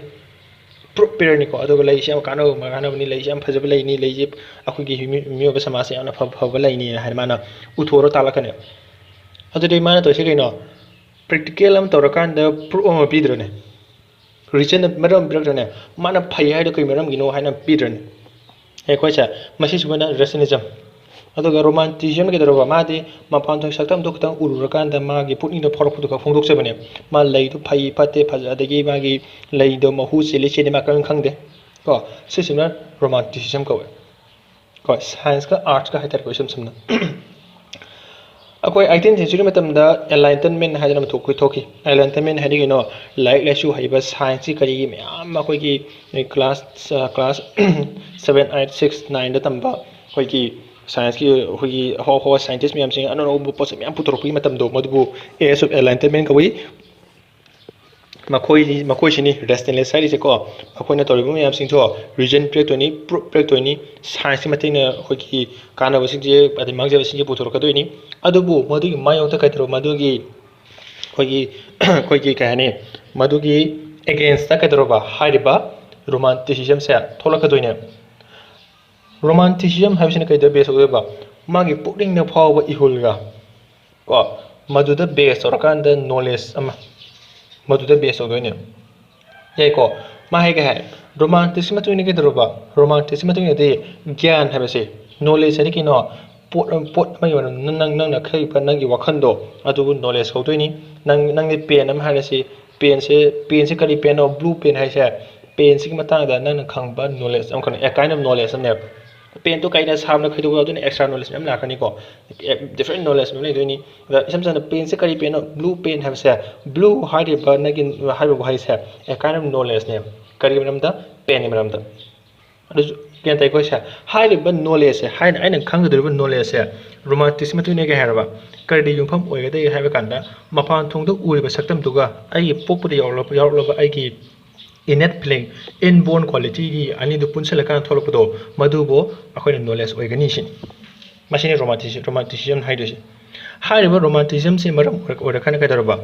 ꯄ꯭ꯔꯨꯞ ꯄꯤꯔꯅꯤꯀꯣ꯫ ꯑꯗꯨꯒ ꯂꯩꯁꯤ ꯌꯥꯝ ꯀꯥꯟꯅꯕ, ꯀꯥꯟꯅꯕꯅꯤ, ꯂꯩꯁꯤ ꯌꯥꯝ ꯐꯖꯕ ꯂꯩꯅꯤ, ꯂꯩꯁꯤ ꯑꯩꯈꯣꯏꯒꯤ ꯃꯤ-, ꯃꯤꯑꯣꯏꯕ ꯁꯃꯥꯖꯁꯦ ꯌꯥꯝꯅ ꯐꯕ, ꯐꯕ ꯂꯩꯅꯤꯅ ꯍꯥꯏꯅ ꯃꯥꯅ ꯎꯊꯣꯛꯑꯔ ꯇꯥꯛꯂꯛꯀꯅꯤ꯫ ꯑꯗꯨꯗꯤ ꯃꯥꯅ ꯇꯧꯔꯤꯁꯦ ꯀꯩꯅꯣ? ꯄ꯭ꯔꯦꯛꯇꯤꯀꯦꯜ ꯑꯃ ꯇꯧꯔꯀꯥꯟꯗ ꯄ꯭ꯔꯨꯞ ꯑꯃ ꯄꯤꯗ꯭ꯔꯅꯦ? ꯔꯤꯖꯟ, ꯃꯔꯝ ꯄꯤꯔꯛꯇ꯭ꯔꯅꯦ? ꯃꯥꯅ ꯐꯩ ꯍꯥꯏꯗꯣ ꯀꯩ ꯃꯔꯝꯒꯤꯅꯣ ꯍꯥꯏꯅ ꯄꯤꯗ꯭ꯔꯅꯦ? ꯑꯦ, ꯑꯩꯈꯣꯏꯁꯦ, ꯃꯁꯤ ꯁꯨꯃꯥꯏꯅ ꯔꯦꯁꯅꯦꯂꯤꯖꯝ꯫ ꯑꯗꯨꯒ ꯔꯣꯃꯥꯟꯇꯤꯁꯤꯖꯝ ꯀꯩꯗꯧꯔꯕ? ꯃꯥꯗꯤ ꯃꯄꯥꯟ ꯊꯣꯡ ꯁꯛꯇꯝꯗꯣ ꯈꯤꯇꯪ ꯎꯔꯨꯔꯀꯥꯟꯗ ꯃꯥꯒꯤ ꯄꯨꯛꯅꯤꯡꯗ ꯐꯥꯎꯔꯛꯄꯗꯨ ꯈꯛ ꯐꯣꯡꯗꯣꯛꯆꯕꯅꯦ꯫ ꯃꯥ ꯂꯩꯗꯨ ꯐꯩ ꯐꯠꯇꯦ, ꯐꯖ-, ꯑꯗꯒꯤ ꯃꯥꯒꯤ ꯂꯩꯗꯣ ꯃꯍꯨ ꯆꯦꯜꯂꯤ ꯆꯦꯟꯗꯦ ꯃꯥ ꯀꯔꯤꯝ ꯈꯪꯗꯦ꯫ ꯀꯣ, ꯁꯤꯁꯤꯅ ꯔꯣꯃꯥꯟꯇꯤꯁꯤꯖꯝ ꯀꯧꯋꯦ꯫ ꯀꯣ, ꯁꯥꯏꯟꯁꯀ ꯑꯥꯔꯠꯁꯀ ꯍꯥꯏꯇꯥꯔꯦꯀꯣ, ꯏꯁꯝ ꯁꯝꯅ꯫ ꯑꯩꯈꯣꯏ eighteenth century ꯃꯇꯝꯗ Enlightenment ꯍꯥꯏꯗꯅ ꯑꯃ ꯊꯣꯛ-, ꯊꯣꯛꯈꯤ꯫ Enlightenment ꯍꯥꯏꯗꯤ ꯀꯩꯅꯣ? ꯂꯥꯏꯔꯤꯛ ꯂꯥꯏꯁꯨ ꯍꯩꯕ, science ꯀꯤ ꯀꯔꯤꯒꯤ ꯃꯌꯥꯝ ꯑꯃ ꯑꯩꯈꯣꯏꯒꯤ class, class seven, eight, six, nine ꯗ ꯇꯝꯕ ꯑꯩꯈꯣꯏꯒꯤ science ꯀꯤ ꯑꯩꯈꯣꯏꯒꯤ ꯑꯐꯥꯎ ꯑꯐꯥꯎꯕ scientist ꯃꯌꯥꯝꯁꯤꯡ ꯑꯅꯧ ꯑꯅꯧꯕ ꯄꯣꯠꯁꯛ ꯃꯌꯥꯝ ꯄꯨꯊꯣꯔꯛꯄꯒꯤ ꯃꯇꯝꯗꯣ, ꯃꯗꯨꯕꯨ Age of Enlightenment ꯀꯧꯏ꯫ ꯃꯈꯣꯏꯅꯤ, ꯃꯈꯣꯏꯁꯤꯅꯤ rationalist ꯍꯥꯏꯔꯤꯁꯦꯀꯣ꯫ ꯃꯈꯣꯏꯅ ꯇꯧꯔꯤꯕ ꯃꯌꯥꯝꯁꯤꯡꯁꯨ reason ꯄꯤꯔꯛꯇꯣꯏꯅꯤ, proof ꯄꯤꯔꯛꯇꯣꯏꯅꯤ, science ꯀꯤ ꯃꯇꯦꯡꯅ ꯑꯩꯈꯣꯏꯒꯤ ꯀꯥꯟꯅꯕꯁꯤꯡꯁꯦ ꯑꯗꯩ ꯃꯥꯡꯖꯕꯁꯤꯡꯁꯦ ꯄꯨꯊꯣꯔꯛꯀꯗꯣꯏꯅꯤ꯫ ꯑꯗꯨꯕꯨ ꯃꯗꯨꯒꯤ ꯃꯥꯌꯣꯛꯇ ꯀꯩꯗꯧꯔꯕ, ꯃꯗꯨꯒꯤ ꯑꯩꯈꯣꯏꯒꯤ, ꯑꯩꯈꯣꯏꯒꯤ ꯀꯩ ꯍꯥꯏꯅꯤ, ꯃꯗꯨꯒꯤ against ꯇ ꯀꯩꯗꯧꯔꯕ, ꯍꯥꯏꯔꯤꯕ Romanticism ꯁꯦ ꯊꯣꯛꯂꯛꯀꯗꯣꯏꯅꯦ꯫ Romanticism ꯍꯥꯏꯕꯁꯤꯅ ꯀꯩꯗ base ꯑꯣꯏꯗꯣꯏꯕ? ꯃꯥꯒꯤ ꯄꯨꯛꯅꯤꯡꯗ ꯐꯥꯎꯕ ꯏꯍꯨꯜꯒ, ꯀꯣ, ꯃꯗꯨꯗ base ꯇꯧꯔꯀꯥꯟꯗ knowledge ꯑꯃ ꯃꯗꯨꯗ base ꯇꯧꯗꯣꯏꯅꯦ꯫ ꯌꯥꯏꯀꯣ? ꯃꯥ ꯍꯥꯏꯒꯦ ꯍꯥꯏ, Romantics ꯀꯤ ꯃꯇꯨꯡ ꯏꯟꯅ ꯀꯩꯗꯧꯔꯕ? Romantics ꯀꯤ ꯃꯇꯨꯡ ꯏꯟꯅꯗꯤ ꯒ꯭ꯌꯥꯟ ꯍꯥꯏꯕꯁꯦ, knowledge ꯍꯥꯏꯗꯤ ꯀꯩꯅꯣ? ꯄꯣꯠ ꯑꯃ, ꯄꯣꯠ ꯑꯃꯒꯤ ꯃꯔꯝꯗ ꯅꯪ, ꯅꯪꯅ ꯈꯜꯂꯤꯕ ꯅꯪꯒꯤ ꯋꯥꯈꯜꯗꯣ, ꯑꯗꯨꯕꯨ knowledge ꯀꯧꯗꯣꯏꯅꯤ꯫ ꯅꯪ, ꯅꯪꯗꯤ pen ꯑꯃ ꯍꯥꯏꯔꯁꯤ, pen ꯁꯦ, pen ꯁꯦ ꯀꯔꯤ pen ꯅꯣ? Blue pen ꯍꯥꯏꯁꯦ, pen ꯁꯤꯒꯤ ꯃꯇꯥꯡꯗ ꯅꯪꯅ ꯈꯪꯕ knowledge ꯑꯃꯈꯛꯅꯤ, a kind of knowledge ꯑꯃꯅꯦꯕ꯫ Pen ꯗꯣ ꯀꯩꯅ ꯁꯥꯡꯅ ꯈꯥꯏꯗꯣꯛꯑꯒ ꯑꯗꯨꯅ extra knowledge ꯃꯌꯥꯝ ꯂꯥꯛꯀꯅꯤꯀꯣ, different knowledge ꯃꯌꯥꯝ ꯂꯩꯗꯣꯏꯅꯤ꯫ ꯑꯗ ꯏꯁꯝ ꯁꯝꯅ pen ꯁꯦ ꯀꯔꯤ pen ꯅꯣ? Blue pen ꯍꯥꯏꯕꯁꯦ, blue ꯍꯥꯏꯔꯤꯕ ꯅꯪꯒꯤ ꯍꯥꯏꯔꯤꯕ ꯋꯥꯍꯩꯁꯦ a kind of knowledge ꯅꯦꯕ꯫ ꯀꯔꯤꯒꯤ ꯃꯔꯝꯗ? Pen ꯒꯤ ꯃꯔꯝꯗ꯫ ꯑꯗꯨꯁꯨ ꯒ꯭ꯌꯥꯟ ꯇꯥꯏꯀꯣ? ꯁꯦ, ꯍꯥꯏꯔꯤꯕ knowledge ꯁꯦ, ꯍꯥꯏꯅ ꯑꯩꯅ ꯈꯪꯒꯗꯧꯔꯤꯕ knowledge ꯁꯦ Romantics ꯀꯤ ꯃꯇꯨꯡ ꯏꯟꯅ ꯀꯩ ꯍꯥꯏꯔꯕ? ꯀꯔꯤꯗ ꯌꯨꯝꯐꯝ ꯑꯣꯏꯒꯗꯒꯦ ꯍꯥꯏꯕ ꯀꯥꯟꯗ, ꯃꯄꯥꯟ ꯊꯣꯡꯗ ꯎꯔꯤꯕ ꯁꯛꯇꯝꯗꯨꯒ ꯑꯩꯒꯤ ꯄꯣꯛꯄꯗ ꯌꯥꯎꯔꯛꯂꯕ, ꯌꯥꯎꯔꯛꯂꯕ ꯑꯩꯒꯤ innate feeling, inborn quality ꯒꯤ ꯑꯅꯤꯗꯨ ꯄꯨꯟꯁꯤꯜꯂꯀꯥꯟꯗ ꯊꯣꯛꯂꯛꯄꯗꯣ, ꯃꯗꯨꯕꯨ ꯑꯩꯈꯣꯏꯅ knowledge ꯑꯣꯏꯒꯅꯤ ꯁꯤꯅꯤ꯫ ꯃꯁꯤꯅꯤ Romanticism, Romanticism ꯍꯥꯏꯗꯣꯏꯁꯦ꯫ ꯍꯥꯏꯔꯤꯕ Romanticism ꯁꯦ ꯃꯔꯝ ꯑꯣꯏꯔ-, ꯑꯣꯏꯔꯀꯥꯟꯗ ꯀꯩꯗꯧꯔꯕ?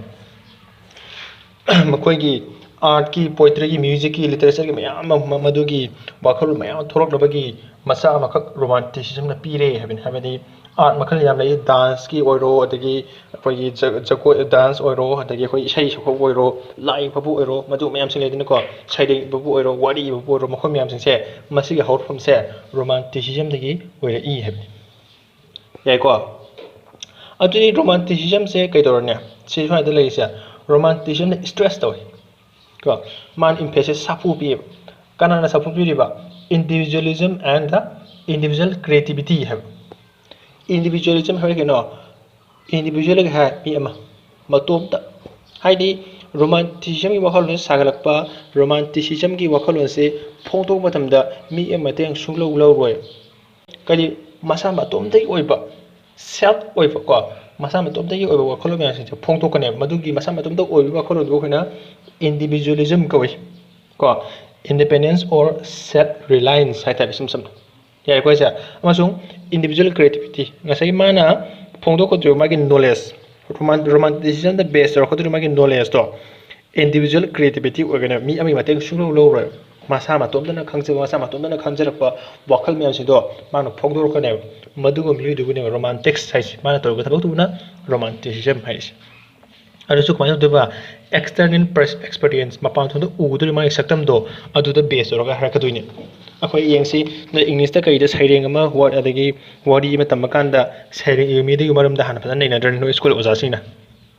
ꯃꯈꯣꯏꯒꯤ art ꯀꯤ, poetry ꯒꯤ, music ꯀꯤ, literature ꯒꯤ ꯃꯌꯥꯝ ꯑꯃ, ꯃꯗꯨꯒꯤ ꯋꯥꯈꯜꯂꯣꯟ ꯃꯌꯥꯝ ꯑꯃ ꯊꯣꯛꯂꯛꯅꯕꯒꯤ ꯃꯆꯥꯛ ꯑꯃꯈꯛ Romanticism ꯅ ꯄꯤꯔꯦ ꯍꯥꯏꯕꯅꯤ꯫ ꯍꯥꯏꯕꯗꯤ art ꯃꯈꯜ ꯌꯥꯝ ꯂꯩ, dance ꯀꯤ ꯑꯣꯏꯔꯣ, ꯑꯗꯒꯤ ꯑꯩꯈꯣꯏꯒꯤ ꯖ-, ꯖꯒꯣꯏ, dance ꯑꯣꯏꯔꯣ, ꯑꯗꯒꯤ ꯑꯩꯈꯣꯏ ꯏꯁꯩ ꯁꯛꯄꯕꯨ ꯑꯣꯏꯔꯣ, ꯂꯥꯏ ꯌꯦꯛꯄꯕꯨ ꯑꯣꯏꯔꯣ, ꯃꯗꯨ ꯃꯌꯥꯝꯁꯤꯡ ꯂꯩꯗꯅꯀꯣ, ꯁꯩꯔꯦꯡ ꯏꯕꯕꯨ ꯑꯣꯏꯔꯣ, ꯋꯥꯔꯤ ꯏꯕꯕꯨ ꯑꯣꯏꯔꯣ, ꯃꯈꯣꯏ ꯃꯌꯥꯝꯁꯤꯡꯁꯦ, ꯃꯁꯤꯒꯤ ꯍꯧꯔꯛꯐꯝꯁꯦ Romanticism ꯗꯒꯤ ꯑꯣꯏꯔꯛꯏ ꯍꯥꯏꯕꯅꯤ꯫ ꯌꯥꯏꯀꯣ? ꯑꯗꯨꯗꯤ Romanticism ꯁꯦ ꯀꯩꯗꯧꯔꯅꯤ? ꯁꯤ ꯁ꯭ꯋꯥꯏꯗ ꯂꯩꯔꯤꯁꯦ Romanticism ꯅ stress ꯇꯧꯏ꯫ ꯀꯣ? ꯃꯥꯅ emphasis ꯁꯥꯐꯨ ꯄꯤꯌꯦꯕ꯫ ꯀꯅꯥꯅ ꯁꯥꯐꯨ ꯄꯤꯔꯤꯕ? Individualism and the individual creativity ꯍꯥꯏꯕ꯫ Individualism ꯍꯥꯏꯕ ꯀꯩꯅꯣ? Individual ꯍꯥꯏ ꯃꯤ ꯑꯃ ꯃꯇꯣꯝꯇ, ꯍꯥꯏꯗꯤ romanticism ꯒꯤ ꯋꯥꯈꯜꯂꯣꯟꯁꯦ ꯁꯥꯒꯠꯂꯛꯄ, romanticism ꯒꯤ ꯋꯥꯈꯜꯂꯣꯟꯁꯦ ꯐꯣꯡꯗꯣꯛꯄ ꯃꯇꯝꯗ ꯃꯤ ꯑꯃ ꯃꯇꯦꯡ ꯁꯨꯡꯂꯧ ꯂꯧꯔꯣꯏ꯫ ꯀꯔꯤ? ꯃꯁꯥ ꯃꯇꯣꯝꯇꯒꯤ ꯑꯣꯏꯕ, self ꯑꯣꯏꯕ ꯀꯣ, ꯃꯁꯥ ꯃꯇꯣꯝꯇꯒꯤ ꯑꯣꯏꯕ ꯋꯥꯈꯜꯂꯣꯟ ꯃꯌꯥꯝꯁꯤꯡꯁꯦ ꯐꯣꯡꯗꯣꯛꯀꯅꯦꯕ꯫ ꯃꯗꯨꯒꯤ ꯃꯁꯥ ꯃꯇꯣꯝꯇ ꯑꯣꯏꯕ ꯋꯥꯈꯜꯂꯣꯟꯗꯨ ꯑꯩꯈꯣꯏꯅ individualism ꯀꯧꯏ ꯀꯣ, independence or self reliance ꯍꯥꯏꯇꯥꯔꯦ ꯏꯁꯝ ꯁꯝꯅ꯫ ꯌꯥꯏꯀꯣ ꯁꯦ? ꯑꯃꯁꯨꯡ individual creativity, ꯉꯁꯥꯏꯒꯤ ꯃꯥꯅ ꯐꯣꯡꯗꯣꯛꯀꯗꯧꯔꯤꯕ ꯃꯥꯒꯤ knowledge, roman romanticism ꯗ base ꯇꯧꯔꯛꯀꯗꯧꯔꯤꯕ ꯃꯥꯒꯤ knowledge ꯇꯣ individual creativity ꯑꯣꯏꯒꯅꯦꯕ꯫ ꯃꯤ ꯑꯃꯒꯤ ꯃꯇꯦꯡ ꯁꯨꯡꯂꯧ ꯂꯧꯔꯣꯏ꯫ ꯃꯁꯥ ꯃꯇꯣꯝꯇꯅ ꯈꯪꯖꯕ, ꯃꯁꯥ ꯃꯇꯣꯝꯇꯅ ꯈꯟꯖꯔꯛꯄ ꯋꯥꯈꯜ ꯃꯌꯥꯝꯁꯤꯡꯗꯣ ꯃꯥꯅ ꯐꯣꯡꯗꯣꯔꯛꯀꯅꯦꯕ꯫ ꯃꯗꯨꯒ ꯃꯤꯑꯣꯏꯗꯨꯕꯨꯅꯦꯕ romantics ꯍꯥꯏꯁꯦ, ꯃꯥꯅ ꯇꯧꯔꯤꯕ ꯊꯕꯛꯇꯨꯕꯨꯅ romanticism ꯍꯥꯏꯁꯦ꯫ ꯑꯗꯨꯁꯨ ꯀꯃꯥꯏꯅ ꯇꯧꯗꯣꯏꯕ? External pers- experience, ꯃꯄꯥꯟ ꯊꯣꯡꯗ ꯎꯒꯗꯧꯔꯤꯕ ꯃꯥꯒꯤ ꯁꯛꯇꯝꯗꯣ, ꯑꯗꯨꯗ base ꯇꯧꯔꯒ ꯍꯥꯏꯔꯛꯀꯗꯣꯏꯅꯦ꯫ ꯑꯩꯈꯣꯏ ꯌꯦꯡꯁꯤ, ꯅꯣꯏ English ꯇ ꯀꯩꯗ ꯁꯩꯔꯦꯡ ꯑꯃ, word ꯑꯗꯒꯤ ꯋꯥꯔꯤ ꯑꯃ ꯇꯝꯕ ꯀꯥꯟꯗ ꯁꯩꯔꯦꯡ ꯏꯕ ꯃꯤꯗꯨꯒꯤ ꯃꯔꯝꯗ ꯍꯥꯟꯅ ꯐꯖꯅ ꯅꯩꯅꯗ꯭ꯔꯅꯤ ꯅꯣꯏ school ꯑꯣꯖꯥꯁꯤꯡꯅ?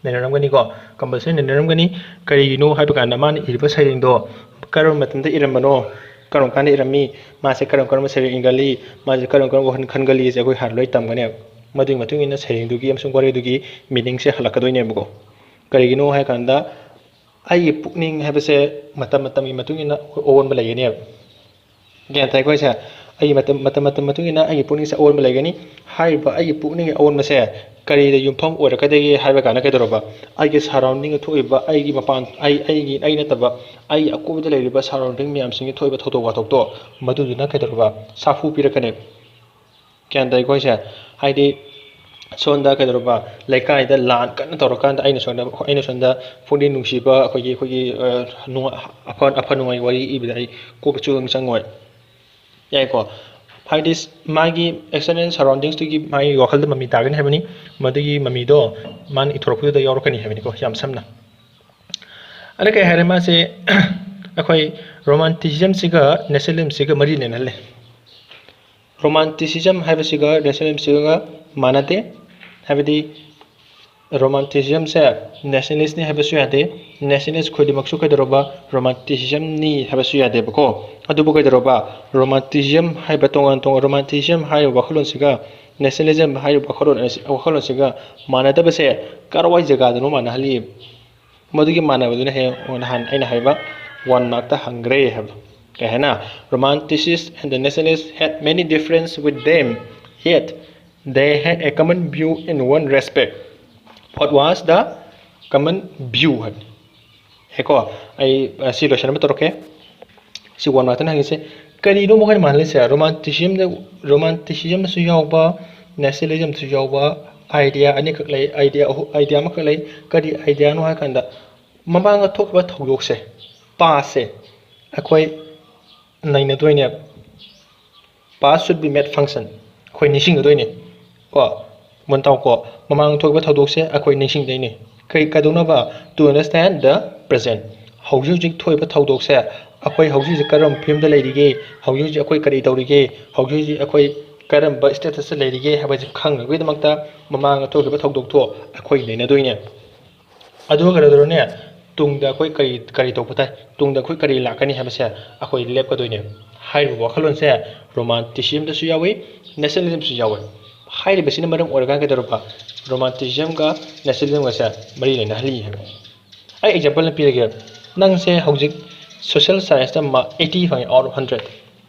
ꯅꯩꯅꯔꯝꯒꯅꯤꯀꯣ, compulsory ꯅꯩꯅꯔꯝꯒꯅꯤ꯫ ꯀꯔꯤꯒꯤꯅꯣ ꯍꯥꯏꯕ ꯀꯥꯟꯗ ꯃꯥꯅ ꯏꯔꯤꯕ ꯁꯩꯔꯦꯡꯗꯣ ꯀꯔꯝꯕ ꯃꯇꯝꯗ ꯏꯔꯝꯕꯅꯣ, ꯀꯔꯝ ꯀꯥꯟꯗ ꯏꯔꯝꯃꯤ, ꯃꯥꯁꯦ ꯀꯔꯝ ꯀꯔꯝꯕ ꯁꯩꯔꯦꯡ ꯏꯒꯜꯂꯤ, ꯃꯥꯁꯦ ꯀꯔꯝ ꯀꯔꯝꯕ ꯋꯥꯈꯜ ꯈꯟꯒꯜꯂꯤ ꯍꯥꯏꯁꯦ ꯑꯩꯈꯣꯏ ꯍꯥꯟꯅ ꯂꯣꯏ ꯇꯝꯒꯅꯦꯕ꯫ ꯃꯗꯨꯒꯤ ꯃꯇꯨꯡ ꯏꯟꯅ ꯁꯩꯔꯦꯡꯗꯨꯒꯤ ꯑꯃꯁꯨꯡ ꯋꯥꯔꯤꯗꯨꯒꯤ meaning ꯁꯦ ꯍꯜꯂꯛꯀꯗꯣꯏꯅꯦꯕꯀꯣ꯫ ꯀꯔꯤꯒꯤꯅꯣ ꯍꯥꯏ ꯀꯥꯟꯗ ꯑꯩꯒꯤ ꯄꯨꯛꯅꯤꯡ ꯍꯥꯏꯕꯁꯦ ꯃꯇꯝ ꯃꯇꯝꯒꯤ ꯃꯇꯨꯡ ꯏꯟꯅ ꯑꯑꯣꯟꯕ ꯂꯩꯒꯅꯦꯕ꯫ ꯒ꯭ꯌꯥꯟ ꯇꯥꯏꯀꯣ ꯑꯩꯁꯦ? ꯑꯩꯒꯤ ꯃꯇꯝ, ꯃꯇꯝ, ꯃꯇꯝ ꯃꯇꯨꯡ ꯏꯟꯅ ꯑꯩꯒꯤ ꯄꯨꯛꯅꯤꯡꯁꯦ ꯑꯑꯣꯟꯕ ꯂꯩꯒꯅꯤ꯫ ꯍꯥꯏꯔꯤꯕ ꯑꯩꯒꯤ ꯄꯨꯛꯅꯤꯡꯒꯤ ꯑꯑꯣꯟꯕꯁꯦ ꯀꯔꯤꯗ ꯌꯨꯝꯐꯝ ꯑꯣꯏꯔꯛꯀꯗꯒꯦ ꯍꯥꯏꯕ ꯀꯥꯟꯗ ꯀꯩꯗꯧꯔꯕ? ꯑꯩꯒꯤ surrounding ꯗ ꯊꯣꯛꯏꯕ ꯑꯩꯒꯤ ꯃꯄꯥꯟ, ꯑꯩ, ꯑꯩꯒꯤ, ꯑꯩ ꯅꯠꯇꯕ ꯑꯩꯒꯤ ꯑꯀꯣꯏꯕꯗ ꯂꯩꯔꯤꯕ surrounding ꯃꯌꯥꯝꯁꯤꯡꯒꯤ ꯊꯣꯛꯏꯕ ꯊꯧꯗꯣꯛ ꯋꯥꯊꯣꯛꯇꯣ ꯃꯗꯨꯗꯨꯅ ꯀꯩꯗꯧꯔꯕ? ꯁꯥꯐꯨ ꯄꯤꯔꯛꯀꯅꯦꯕ꯫ ꯒ꯭ꯌꯥꯟ ꯇꯥꯏꯀꯣ ꯑꯩꯁꯦ? ꯍꯥꯏꯗꯤ ꯁꯣꯝꯗ ꯀꯩꯗꯧꯔꯕ? ꯂꯩꯀꯥꯏꯗ ꯂꯥꯟ ꯀꯟꯅ ꯇꯧꯔꯀꯥꯟꯗ ꯑꯩꯅ ꯁꯣꯝꯗ, ꯑꯩꯅ ꯁꯣꯝꯗ ꯄꯨꯛꯅꯤꯡ ꯅꯨꯡꯁꯤꯕ ꯑꯩꯈꯣꯏꯒꯤ, ꯑꯩꯈꯣꯏꯒꯤ, ꯑ, ꯅꯨꯡꯉꯥ-, ꯑꯐ-, ꯑꯐ ꯅꯨꯡꯉꯥꯏ ꯋꯥꯔꯤ ꯏꯕꯗ ꯑꯩ ꯀꯣꯛꯇ ꯆꯨ ꯑꯃ ꯆꯪꯉꯣꯏ꯫ ꯌꯥꯏꯀꯣ? ꯍꯥꯏꯗꯤ ꯃꯥꯒꯤ external surroundings ꯇꯨꯒꯤ ꯃꯥꯒꯤ ꯋꯥꯈꯜꯗ ꯃꯃꯤ ꯇꯥꯒꯅꯤ ꯍꯥꯏꯕꯅꯤ꯫ ꯃꯗꯨꯒꯤ ꯃꯃꯤꯗꯣ ꯃꯥꯅ ꯏꯊꯣꯔꯛꯄꯗꯨꯗ ꯌꯥꯎꯔꯛꯀꯅꯤ ꯍꯥꯏꯕꯅꯤꯀꯣ, ꯌꯥꯝ ꯁꯝꯅ꯫ ꯑꯗ ꯀꯩ ꯍꯥꯏꯔꯦ, ꯃꯥꯁꯦ ꯑꯩꯈꯣꯏ romanticism ꯁꯤꯒ nationalism ꯁꯤꯒ ꯃꯔꯤ ꯂꯩꯅꯍꯜꯂꯦ꯫ Romanticism ꯍꯥꯏꯕꯁꯤꯒ nationalism ꯁꯤꯒ ꯃꯥꯟꯅꯗꯦ꯫ ꯍꯥꯏꯕꯗꯤ romanticism ꯁꯦ nationalist ꯅꯤ ꯍꯥꯏꯕꯁꯨ ꯌꯥꯗꯦ, nationalist ꯈꯨꯗꯤꯡꯃꯛꯁꯨ ꯀꯩꯗꯧꯔꯕ? Romanticism ꯅꯤ ꯍꯥꯏꯕꯁꯨ ꯌꯥꯗꯦꯕꯀꯣ꯫ ꯑꯗꯨꯕꯨ ꯀꯩꯗꯧꯔꯕ? Romanticism ꯍꯥꯏꯕ ꯇꯣꯉꯥꯟ ꯇꯣꯉꯥꯟ, romanticism ꯍꯥꯏꯔꯤꯕ ꯋꯥꯈꯜꯂꯣꯟꯁꯤꯒ Nationalism ꯍꯥꯏꯔꯤꯕ ꯋꯥꯈꯜꯂꯣꯟ ꯑꯁꯤ, ꯋꯥꯈꯜꯂꯣꯟ ꯑꯁꯤꯒ ꯃꯥꯟꯅꯗꯕꯁꯦ ꯀꯔꯋꯥꯏ ꯖꯒꯥꯗꯅꯣ ꯃꯥꯟꯅꯍꯜꯂꯤ? ꯃꯗꯨꯒꯤ ꯃꯥꯟꯅꯕꯗꯨꯅ ꯍꯦꯛ ꯅꯍꯥꯟ ꯑꯩꯅ ꯍꯥꯏꯕ one markꯇ ꯍꯪꯈ꯭ꯔꯦ ꯍꯥꯏꯕꯗꯣ꯫ ꯀꯩ ꯍꯥꯏꯅ? Romanticists and the nationalists had many differences with them, yet they had a common view in one respect. What was the common view ꯍꯥꯏꯕꯅꯤ꯫ ꯍꯦꯀꯣ, ꯑꯩ, ꯑ, ꯁꯤ ꯂꯣꯏꯁꯟꯅꯕ ꯇꯧꯔꯛꯀꯦ꯫ ꯁꯤ one markꯇꯅ ꯍꯪꯉꯤꯁꯦ, ꯀꯔꯤꯅꯣ ꯃꯈꯣꯏꯅ ꯃꯥꯟꯅꯔꯤꯁꯦ? Romanticismꯗ, Romanticismꯗꯁꯨ ꯌꯥꯎꯕ, Nationalismꯗꯁꯨ ꯌꯥꯎꯕ idea ꯑꯅꯤꯈꯛ ꯂꯩ, idea ꯑꯍꯨ-, idea ꯑꯃꯈꯛ ꯂꯩ꯫ ꯀꯔꯤ ideaꯅꯣ ꯍꯥꯏ ꯀꯥꯟꯗ, ꯃꯃꯥꯡꯗ ꯊꯣꯛꯈꯤꯕ ꯊꯧꯗꯣꯛꯁꯦ, pastꯁꯦ, ꯑꯩꯈꯣꯏ ꯅꯩꯅꯗꯣꯏꯅꯦꯕ꯫ Past should be made function. ꯑꯩꯈꯣꯏ ꯅꯤꯡꯁꯤꯡꯒꯗꯣꯏꯅꯦ꯫ ꯀꯣ, ꯃꯨꯟ ꯇꯥꯎꯀꯣ, ꯃꯃꯥꯡ ꯊꯣꯛꯈꯤꯕ ꯊꯧꯗꯣꯛꯁꯦ ꯑꯩꯈꯣꯏ ꯅꯤꯡꯁꯤꯡꯗꯣꯏꯅꯦ꯫ ꯀꯩ, ꯀꯩꯗꯧꯅꯕ? To understand the present. ꯍꯧꯖꯤꯛ ꯍꯧꯖꯤꯛ ꯊꯣꯛꯏꯕ ꯊꯧꯗꯣꯛꯁꯦ ꯑꯩꯈꯣꯏ ꯍꯧꯖꯤꯛ ꯍꯧꯖꯤꯛ ꯀꯔꯝꯕ ꯐꯤꯕꯝꯗ ꯂꯩꯔꯤꯒꯦ, ꯍꯧꯖꯤꯛ ꯍꯧꯖꯤꯛ ꯑꯩꯈꯣꯏ ꯀꯔꯤ ꯇꯧꯔꯤꯒꯦ, ꯍꯧꯖꯤꯛ ꯍꯧꯖꯤꯛ ꯑꯩꯈꯣꯏ ꯀꯔꯝꯕ statusꯇ ꯂꯩꯔꯤꯒꯦ ꯍꯥꯏꯕꯁꯤ ꯈꯪꯅꯕꯒꯤꯗꯃꯛꯇ ꯃꯃꯥꯡꯗ ꯊꯣꯛꯈꯤꯕ ꯊꯧꯗꯣꯛꯇꯣ ꯑꯩꯈꯣꯏ ꯅꯩꯅꯗꯣꯏꯅꯦ꯫ ꯑꯗꯨꯒ ꯀꯩꯗꯧꯗꯣꯏꯅꯣꯅꯦ? ꯇꯨꯡꯗ ꯑꯩꯈꯣꯏ ꯀꯔꯤ, ꯀꯔꯤ ꯇꯧꯕ ꯇꯥꯏ? ꯇꯨꯡꯗ ꯑꯩꯈꯣꯏ ꯀꯔꯤ ꯂꯥꯛꯀꯅꯤ ꯍꯥꯏꯕꯁꯦ ꯑꯩꯈꯣꯏ ꯂꯦꯞꯀꯗꯣꯏꯅꯦ꯫ ꯍꯥꯏꯔꯤꯕ ꯋꯥꯈꯜꯂꯣꯟꯁꯦ Romanticismꯗꯁꯨ ꯌꯥꯎꯏ, Nationalismꯁꯨ ꯌꯥꯎꯏ꯫ ꯍꯥꯏꯔꯤꯕꯁꯤꯅ ꯃꯔꯝ ꯑꯣꯏꯔꯀꯥꯟꯗ ꯀꯩꯗꯧꯔꯕ? Romanticismꯒ Nationalismꯒꯁꯦ ꯃꯔꯤ ꯂꯩꯅꯍꯜꯂꯤ ꯍꯥꯏꯕ꯫ ꯑꯩ example ꯑꯃ ꯄꯤꯔꯒꯦ꯫ ꯅꯪꯁꯦ ꯍꯧꯖꯤꯛ social scienceꯇ mark eighty ꯐꯪꯉꯦ out of hundred꯫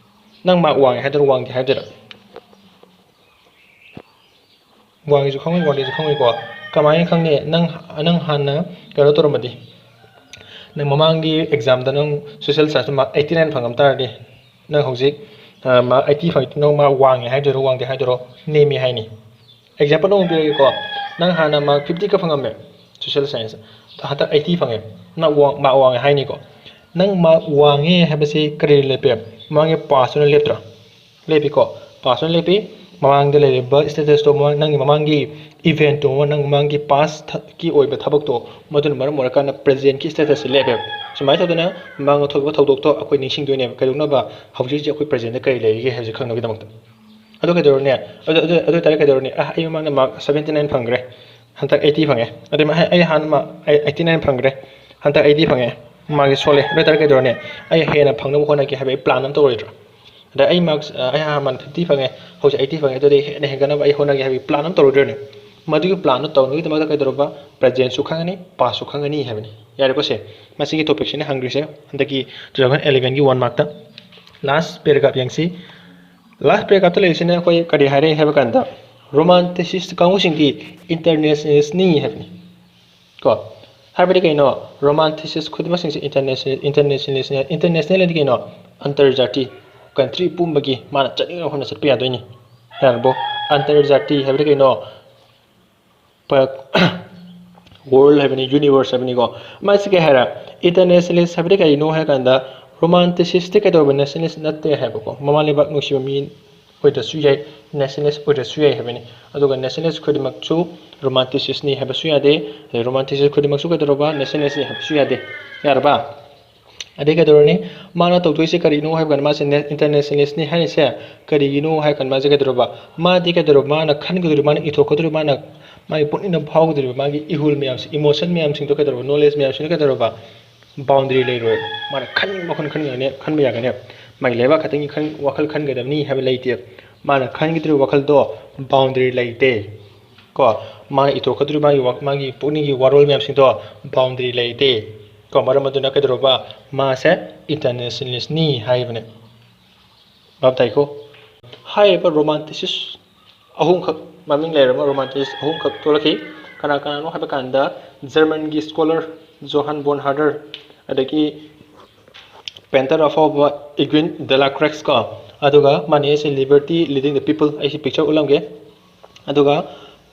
ꯅꯪ mark ꯋꯥꯡꯉꯦ ꯍꯥꯏꯗꯣꯏꯔꯣ, ꯋꯥꯡꯗꯦ ꯍꯥꯏꯗꯣꯏꯔꯣ? ꯋꯥꯡꯉꯤꯁꯨ ꯈꯪꯉꯣꯏ, ꯋꯥꯡꯗꯦꯁꯨ ꯈꯪꯉꯣꯏꯀꯣ꯫ ꯀꯃꯥꯏꯅ ꯈꯪꯅꯤ? ꯅꯪ, ꯅꯪ ꯍꯥꯟꯅ ꯀꯩꯅꯣ ꯇꯧꯔꯝꯃꯗꯤ, ꯅꯪ ꯃꯃꯥꯡꯒꯤ examꯗ ꯅꯪ social scienceꯇ mark eighty nine ꯐꯪꯉꯝ ꯇꯥꯔꯗꯤ, ꯅꯪ ꯍꯧꯖꯤꯛ, ꯑ, mark eighty ꯐꯪꯉꯤ, ꯅꯪ mark ꯋꯥꯡꯉꯦ ꯍꯥꯏꯗꯣꯏꯔꯣ, ꯋꯥꯡꯗꯦ ꯍꯥꯏꯗꯣꯏꯔꯣ, ꯅꯦꯝꯃꯤ ꯍꯥꯏꯅꯤ? Example ꯑꯃ ꯄꯤꯔꯒꯦꯀꯣ, ꯅꯪ ꯍꯥꯟꯅ mark fiftyꯒ ꯐꯪꯉꯝꯃꯦ social science, ꯍꯟꯗꯛ eighty ꯐꯪꯉꯦ, ꯅꯪ ꯋꯥꯡ-, mark ꯋꯥꯡꯉꯦ ꯍꯥꯏꯅꯤꯀꯣ꯫ ꯅꯪ mark ꯋꯥꯡꯉꯦ ꯍꯥꯏꯕꯁꯤ ꯀꯔꯤ ꯂꯦꯞꯄꯦ? ꯃꯃꯥꯡꯒꯤ pastꯇꯨꯅ ꯂꯦꯞꯇ꯭ꯔꯥ? ꯂꯦꯞꯄꯤꯀꯣ, pastꯇꯨꯅ ꯂꯦꯞꯄꯤ꯫ ꯃꯃꯥꯡꯗ ꯂꯩꯔꯤꯕ statusꯇꯣ, ꯃꯃꯥꯡ, ꯅꯪꯒꯤ ꯃꯃꯥꯡꯒꯤ eventꯇꯣ, ꯅꯪ ꯃꯃꯥꯡꯒꯤ pastꯀꯤ ꯑꯣꯏꯕ ꯊꯕꯛꯇꯣ, ꯃꯗꯨꯅ ꯃꯔꯝ ꯑꯣꯏꯔꯀꯥꯟꯗ presentꯀꯤ statusꯁꯦ ꯂꯦꯞꯄꯦꯕ꯫ ꯁꯨꯃꯥꯏꯅ ꯇꯧꯗꯅ ꯃꯃꯥꯡꯗ ꯊꯣꯛꯈꯤꯕ ꯊꯧꯗꯣꯛꯇꯣ ꯑꯩꯈꯣꯏ ꯅꯤꯡꯁꯤꯡꯗꯣꯏꯅꯦꯕ꯫ ꯀꯩꯗꯧꯅꯕ? ꯍꯧꯖꯤꯛ ꯍꯧꯖꯤꯛ ꯑꯩꯈꯣꯏ presentꯇ ꯀꯔꯤ ꯂꯩꯔꯤꯒꯦ ꯍꯥꯏꯕꯁꯦ ꯈꯪꯅꯕꯒꯤꯗꯃꯛꯇ꯫ ꯑꯗꯨ ꯀꯩꯗꯧꯔꯅꯤ? ꯑꯗꯨ, ꯑꯗꯨ, ꯑꯗꯨ ꯑꯣꯏꯇꯥꯔꯗꯤ ꯀꯩꯗꯧꯔꯅꯤ? ꯑ, ꯑꯩ ꯃꯃꯥꯡꯗ mark seventy nine ꯐꯪꯈ꯭ꯔꯦ, ꯍꯟꯗꯛ eighty ꯐꯪꯉꯦ꯫ ꯑꯗꯩ ꯃ-, ꯑꯩ ꯍꯥꯟꯅ mark eighty nine ꯐꯪꯈ꯭ꯔꯦ, ꯍꯟꯗꯛ eighty ꯐꯪꯉꯦ, ꯃꯥꯒꯤ ꯁꯣꯜꯂꯦ꯫ ꯑꯗꯨ ꯑꯣꯏꯇꯥꯔꯗꯤ ꯀꯩꯗꯧꯔꯅꯤ? ꯑꯩ ꯍꯦꯟꯅ ꯐꯪꯅꯕ ꯍꯣꯠꯅꯒꯦ ꯍꯥꯏꯕ ꯑꯩ plan ꯑꯃ ꯇꯧꯔꯣꯏꯗ꯭ꯔꯣ? ꯑꯗ ꯑꯩ marks, ꯑ, ꯑꯩ ꯑꯍꯥꯟꯕ fifty ꯐꯪꯉꯦ, ꯍꯧꯖꯤꯛ eighty ꯐꯪꯉꯦ, ꯑꯗꯨꯗꯤ ꯍꯦꯟꯅ ꯍꯦꯟꯒꯠꯅꯕ ꯑꯩ ꯍꯣꯠꯅꯒꯦ ꯍꯥꯏꯕꯒꯤ plan ꯑꯃ ꯇꯧꯔꯣꯏꯗ꯭ꯔꯅꯦ? ꯃꯗꯨꯒꯤ plan ꯑꯗꯨ ꯇꯧꯅꯕꯒꯤꯗꯃꯛꯇ ꯀꯩꯗꯧꯔꯕ? Present ꯁꯨ ꯈꯪꯒꯅꯤ, past ꯁꯨ ꯈꯪꯒꯅꯤ ꯍꯥꯏꯕꯅꯤ꯫ ꯌꯥꯔꯦꯀꯣ ꯁꯦ? ꯃꯁꯤꯒꯤ topic ꯁꯤꯅ ꯍꯪꯈ꯭ꯔꯤꯁꯦ ꯍꯟꯗꯛꯀꯤ two thousand eleven ꯒꯤ one mark ꯇ꯫ Last paragraph ꯌꯦꯡꯁꯤ꯫ Last paragraph ꯇ ꯂꯩꯔꯤꯁꯤꯅ ꯑꯩꯈꯣꯏ ꯀꯔꯤ ꯍꯥꯏꯔꯦ ꯍꯥꯏꯕ ꯀꯥꯟꯗ, romanticist ꯀꯥꯡꯕꯨꯁꯤꯡꯗꯤ internationalist ꯅꯤ ꯍꯥꯏꯕꯅꯤ꯫ ꯀꯣ? ꯍꯥꯏꯕꯗꯤ ꯀꯩꯅꯣ? Romanticist ꯈꯨꯗꯤꯡꯃꯛꯁꯤꯡꯁꯦ international, internationalist ꯅꯤ꯫ International ꯍꯥꯏꯗꯤ ꯀꯩꯅꯣ? ꯑꯟꯇꯔꯖꯥꯇꯤ, country ꯄꯨꯝꯕꯒꯤ ꯃꯥꯅ ꯆꯠꯅꯤꯡꯕ ꯃꯐꯝꯗ ꯆꯠꯄ ꯌꯥꯗꯣꯏꯅꯤ꯫ ꯌꯥꯔꯕꯣ? ꯑꯟꯇꯔꯖꯥꯇꯤ ꯍꯥꯏꯕꯗꯤ ꯀꯩꯅꯣ? ꯄ-, world ꯍꯥꯏꯕꯅꯤ, universe ꯍꯥꯏꯕꯅꯤꯀꯣ꯫ ꯃꯥꯁꯤ ꯀꯩ ꯍꯥꯏꯔꯦ? Internationalist ꯍꯥꯏꯕꯗꯤ ꯀꯩꯅꯣ ꯍꯥꯏ ꯀꯥꯟꯗ, romanticist ꯇꯤ ꯀꯩꯗꯧꯕ nationalist ꯅꯠꯇꯦ ꯍꯥꯏꯕꯀꯣ꯫ ꯃꯃꯥ ꯂꯩꯕꯥꯛ ꯅꯨꯡꯁꯤꯕ ꯃꯤ ꯑꯣꯏꯗ꯭ꯔꯁꯨ ꯌꯥꯏ, nationalist ꯑꯣꯏꯗ꯭ꯔꯁꯨ ꯌꯥꯏ ꯍꯥꯏꯕꯅꯤ꯫ ꯑꯗꯨꯒ nationalist ꯈꯨꯗꯤꯡꯃꯛꯁꯨ romanticist ꯅꯤ ꯍꯥꯏꯕꯁꯨ ꯌꯥꯗꯦ, ꯑꯗꯩ romanticist ꯈꯨꯗꯤꯡꯃꯛꯁꯨ ꯀꯩꯗꯧꯔꯕ? Nationalist ꯅꯤ ꯍꯥꯏꯕꯁꯨ ꯌꯥꯗꯦ꯫ ꯌꯥꯔꯕ? ꯑꯗꯩ ꯀꯩꯗꯧꯔꯅꯤ? ꯃꯥꯅ ꯇꯧꯗꯣꯏꯁꯦ ꯀꯔꯤꯅꯣ ꯍꯥꯏꯕ ꯀꯥꯟꯗ, ꯃꯥꯁꯦ ꯅꯦ-, internationalist ꯅꯤ ꯍꯥꯏꯔꯤꯁꯦ ꯀꯔꯤꯒꯤꯅꯣ ꯍꯥꯏ ꯀꯥꯟꯗ, ꯃꯥꯁꯦ ꯀꯩꯗꯧꯔꯕ? ꯃꯥꯗꯤ ꯀꯩꯗꯧꯔꯕ? ꯃꯥꯅ ꯈꯟꯒꯗꯧꯔꯤꯕ, ꯃꯥꯅ ꯏꯊꯣꯛꯀꯗꯧꯔꯤꯕ, ꯃꯥꯅ ꯃꯥꯒꯤ ꯄꯨꯛꯅꯤꯡꯗ ꯐꯥꯎꯒꯗꯧꯔꯤꯕ, ꯃꯥꯒꯤ ꯏꯍꯨꯜ ꯃꯌꯥꯝꯁꯦ, emotion ꯃꯌꯥꯝꯁꯤꯡꯗꯣ ꯀꯩꯗꯧꯔꯕ? Knowledge ꯃꯌꯥꯝꯁꯤꯅ ꯀꯩꯗꯧꯔꯕ? Boundary ꯂꯩꯔꯣꯏ꯫ ꯃꯥꯅ ꯈꯟꯅꯤꯡꯕ ꯋꯥꯈꯜ ꯈꯟꯒꯅꯤ, ꯈꯟꯕ ꯌꯥꯒꯅꯤ꯫ ꯃꯥꯒꯤ ꯂꯩꯕꯥꯛ ꯈꯛꯇꯪꯒꯤ ꯈꯟ-, ꯋꯥꯈꯜ ꯈꯟꯒꯗꯕꯅꯤ ꯍꯥꯏꯕ ꯂꯩꯇꯦ꯫ ꯃꯥꯅ ꯈꯟꯒꯗꯧꯔꯤꯕ ꯋꯥꯈꯜꯗꯣ boundary ꯂꯩꯇꯦ꯫ ꯀꯣ, ꯃꯥꯅ ꯏꯊꯣꯛꯀꯗꯧꯔꯤꯕ ꯃꯥꯒꯤ ꯋꯥ-, ꯃꯥꯒꯤ ꯄꯨꯛꯅꯤꯡꯒꯤ ꯋꯥꯔꯣꯜ ꯃꯌꯥꯝꯁꯤꯡꯗꯣ boundary ꯂꯩꯇꯦ꯫ ꯀꯣ, ꯃꯔꯝ ꯑꯗꯨꯅ ꯀꯩꯗꯧꯔꯕ? ꯃꯥꯁꯦ internationalist ꯅꯤ ꯍꯥꯏꯕꯅꯦ꯫ ꯚꯥꯞ ꯇꯥꯏꯀꯣ? ꯍꯥꯏꯔꯤꯕ romanticist ꯑꯍꯨꯝꯈꯛ, ꯃꯃꯤꯡ ꯂꯩꯔꯕ romanticist ꯑꯍꯨꯝꯈꯛ ꯊꯣꯛꯂꯛꯈꯤ꯫ ꯀꯅꯥ ꯀꯅꯥꯅꯣ ꯍꯥꯏꯕ ꯀꯥꯟꯗ, German ꯒꯤ scholar Johann von Herder, ꯑꯗꯒꯤ painter ꯑꯐꯥꯎꯕ Edwin de la Croix ꯀꯣ, ꯑꯗꯨꯒ ꯃꯥꯅ ꯌꯦꯛꯏꯁꯦ Liberty Leading the People, ꯑꯩꯁꯤ picture ꯎꯠꯂꯝꯒꯦ꯫ ꯑꯗꯨꯒ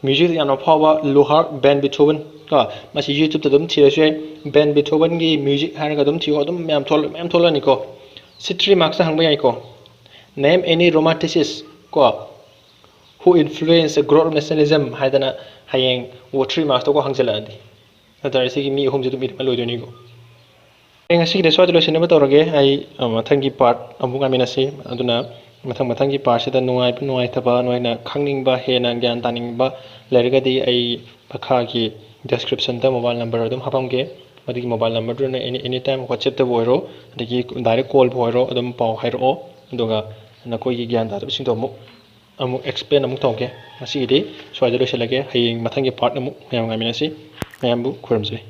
music ꯌꯥꯝꯅ ꯐꯥꯎꯕ Ludwig van Beethoven ꯀꯣ, ꯃꯁꯤ YouTube ꯇ ꯑꯗꯨꯝ ꯊꯤꯔꯁꯨ ꯌꯥꯏ꯫ Van Beethoven ꯒꯤ music ꯍꯥꯏꯔꯒ ꯑꯗꯨꯝ ꯊꯤꯌꯣ, ꯑꯗꯨꯝ ꯃꯌꯥꯝ ꯊꯣꯛꯂ-, ꯃꯌꯥꯝ ꯊꯣꯛꯂꯛꯑꯅꯤꯀꯣ꯫ ꯁꯤ three marks ꯇ ꯍꯪꯕ ꯌꯥꯏꯀꯣ꯫ Name any romanticist ꯀꯣ, who influenced the growth of nationalism ꯍꯥꯏꯗꯅ ꯍꯌꯦꯡ three marks ꯇꯀꯣ ꯍꯪꯖꯜꯂꯛꯑꯗꯤ꯫ ꯅꯠꯇ꯭ꯔꯗꯤ ꯁꯤꯒꯤ ꯃꯤ ꯑꯍꯨꯝꯁꯦ ꯑꯗꯨꯝ ꯏꯔꯝꯃ ꯂꯣꯏꯗꯣꯏꯅꯤꯀꯣ꯫ ꯑꯩ ꯉꯁꯤꯒꯤꯗꯤ ꯁ꯭ꯋꯥꯏꯗ ꯂꯣꯏꯁꯤꯟꯅꯕ ꯇꯧꯔꯒꯦ꯫ ꯑꯩ, ꯑ, ꯃꯊꯪꯒꯤ part ꯑꯃꯨꯛ ꯉꯥꯏꯃꯤꯟꯅꯁꯤ꯫ ꯑꯗꯨꯅ ꯃꯊꯪ ꯃꯊꯪꯒꯤ part ꯁꯤꯗ ꯅꯨꯡꯉꯥꯏꯕ ꯅꯨꯡꯉꯥꯏꯇꯕ, ꯅꯣꯏꯅ ꯈꯪꯅꯤꯡꯕ, ꯍꯦꯟꯅ ꯒ꯭ꯌꯥꯟ ꯇꯥꯅꯤꯡꯕ ꯂꯩꯔꯒꯗꯤ ꯑꯩ ꯃꯈꯥꯒꯤ description ꯗ mobile number ꯑꯗꯨꯝ ꯍꯥꯞꯄꯝꯒꯦ꯫ ꯃꯗꯨꯒꯤ mobile number ꯗꯨꯅ any, any time WhatsApp ꯇꯕꯨ ꯑꯣꯏꯔꯣ, ꯑꯗꯒꯤ direct call ꯕꯨ ꯑꯣꯏꯔꯣ, ꯑꯗꯨꯝ ꯄꯥꯎ ꯍꯥꯏꯔꯛꯑꯣ꯫ ꯑꯗꯨꯒ ꯅꯈꯣꯏꯒꯤ ꯒ꯭ꯌꯥꯟ ꯇꯥꯗꯕꯁꯤꯡꯗꯣ ꯑꯃꯨꯛ ꯑꯃꯨꯛ ꯑꯦꯛꯁꯄ꯭ꯂꯦꯟ ꯑꯃꯨꯛ ꯇꯧꯒꯦ꯫ ꯉꯁꯤꯒꯤꯗꯤ ꯁ꯭ꯋꯥꯏꯗ ꯂꯣꯏꯁꯤꯜꯂꯒꯦ꯫ ꯍꯌꯦꯡ ꯃꯊꯪꯒꯤ ꯄꯥꯔꯠ ꯑꯃꯨꯛ ꯃꯌꯥꯝ ꯉꯥꯏꯃꯤꯟꯅꯁꯤ꯫ ꯃꯌꯥꯝꯕꯨ ꯈꯨꯔꯨꯝꯖꯔꯤ꯫